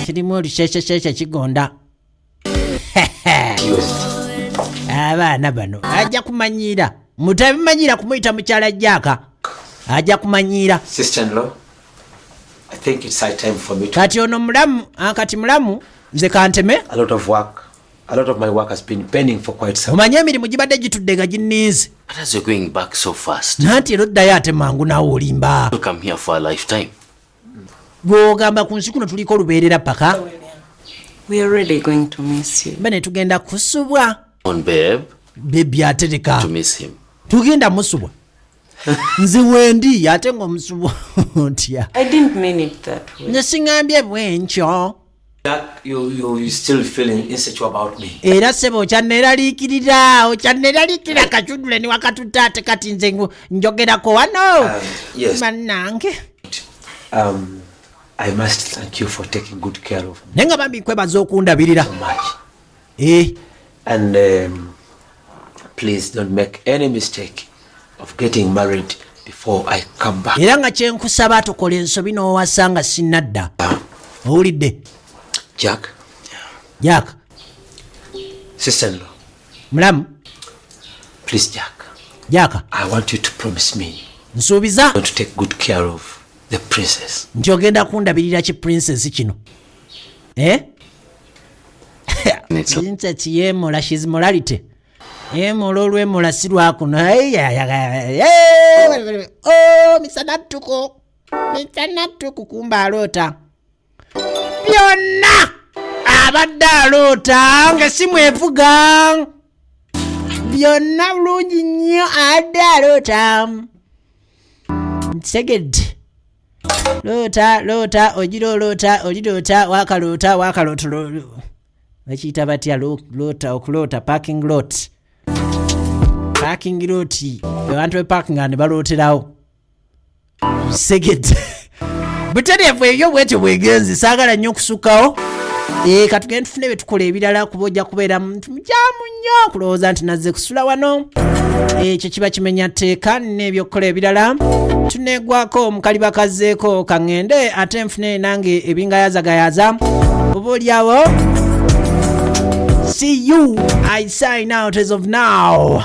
kirimu olukyekyekyekye kigonda. Abaana bano ajja kumanyiira, mutabimanyiira kumuyita mukyala Jaaka, ajja kumanyiira. Sister-in-law, I think it's high time for me to. Kati ono mulamu, kati mulamu nze kanteme. A lot of work, a lot of my work has been pending for quite some. Omanye emirimu gibadde gitudde nga ginninze. But as you're going back so fast, Nanti era oddayo ate mangu, naawe olimba. you come here for a lifetime. Gwogamba ku nsi kuno tuliko olubeerera paka. We are really going to miss you. Mba ne tugenda kusubwa. On babe, Baby, atereka. to miss him. Tugenda musubwa, nze wendi ate ngaomusubwa ntya? I didn't mean it that way. Nze siŋambye bwenkyo. Jack, you still feeling insecure about me? Era sebo okyanneeraliikirira, okyanneeraliikirira kacudule ni wakatutta ate kati nze njogerako wano. Yes. Bannange. I must thank you for taking good care of me Naye nga bambi nkwebaza okundabirira so much. Eh. And please don't make any mistake of getting married before I come back. Era nga kyenkusaba, tokola ensobi n'owasa nga sinnadda, owulidde? Jack, Jack. Sister-in-law, Mulamu. please, Jack, Jack. I want you to promise me Nsuubiza you're going to take good care of the princess. nti ogenda kundabirira ki princess kino, eh? It's Princess yeemola, she's morality, yeemola olwemola si lwakuno. Oh, misana ttuku, misana ttuku, kumba aloota byonna, abadde aloota nga si mwevuga byonna bulungi nnyo, adde aloota ntegedde. Loota loota, ogira oloota, oliroota, wakaloota wakaloota, bakiyita batya? Loota, okuloota parking lot, parking lot, abantu beparkinga ne balooterawo. Segedde butereevu ebyo bwetyo bwegenzi. Saagala nnyo okusukkawo. Eh, katugende tufune byetukola ebirala, kuba ojja kubeera muntu mukyamu nnyo okulowooza nti nazze kusula wano. Ekyo kiba kimenya tteeka n'ebyokukola ebirala. Tuneegwako omukali bakazzeeko, kaŋŋende ate nfune nange ebingayazagayaza oba oliawo. See you, I sign out as of now.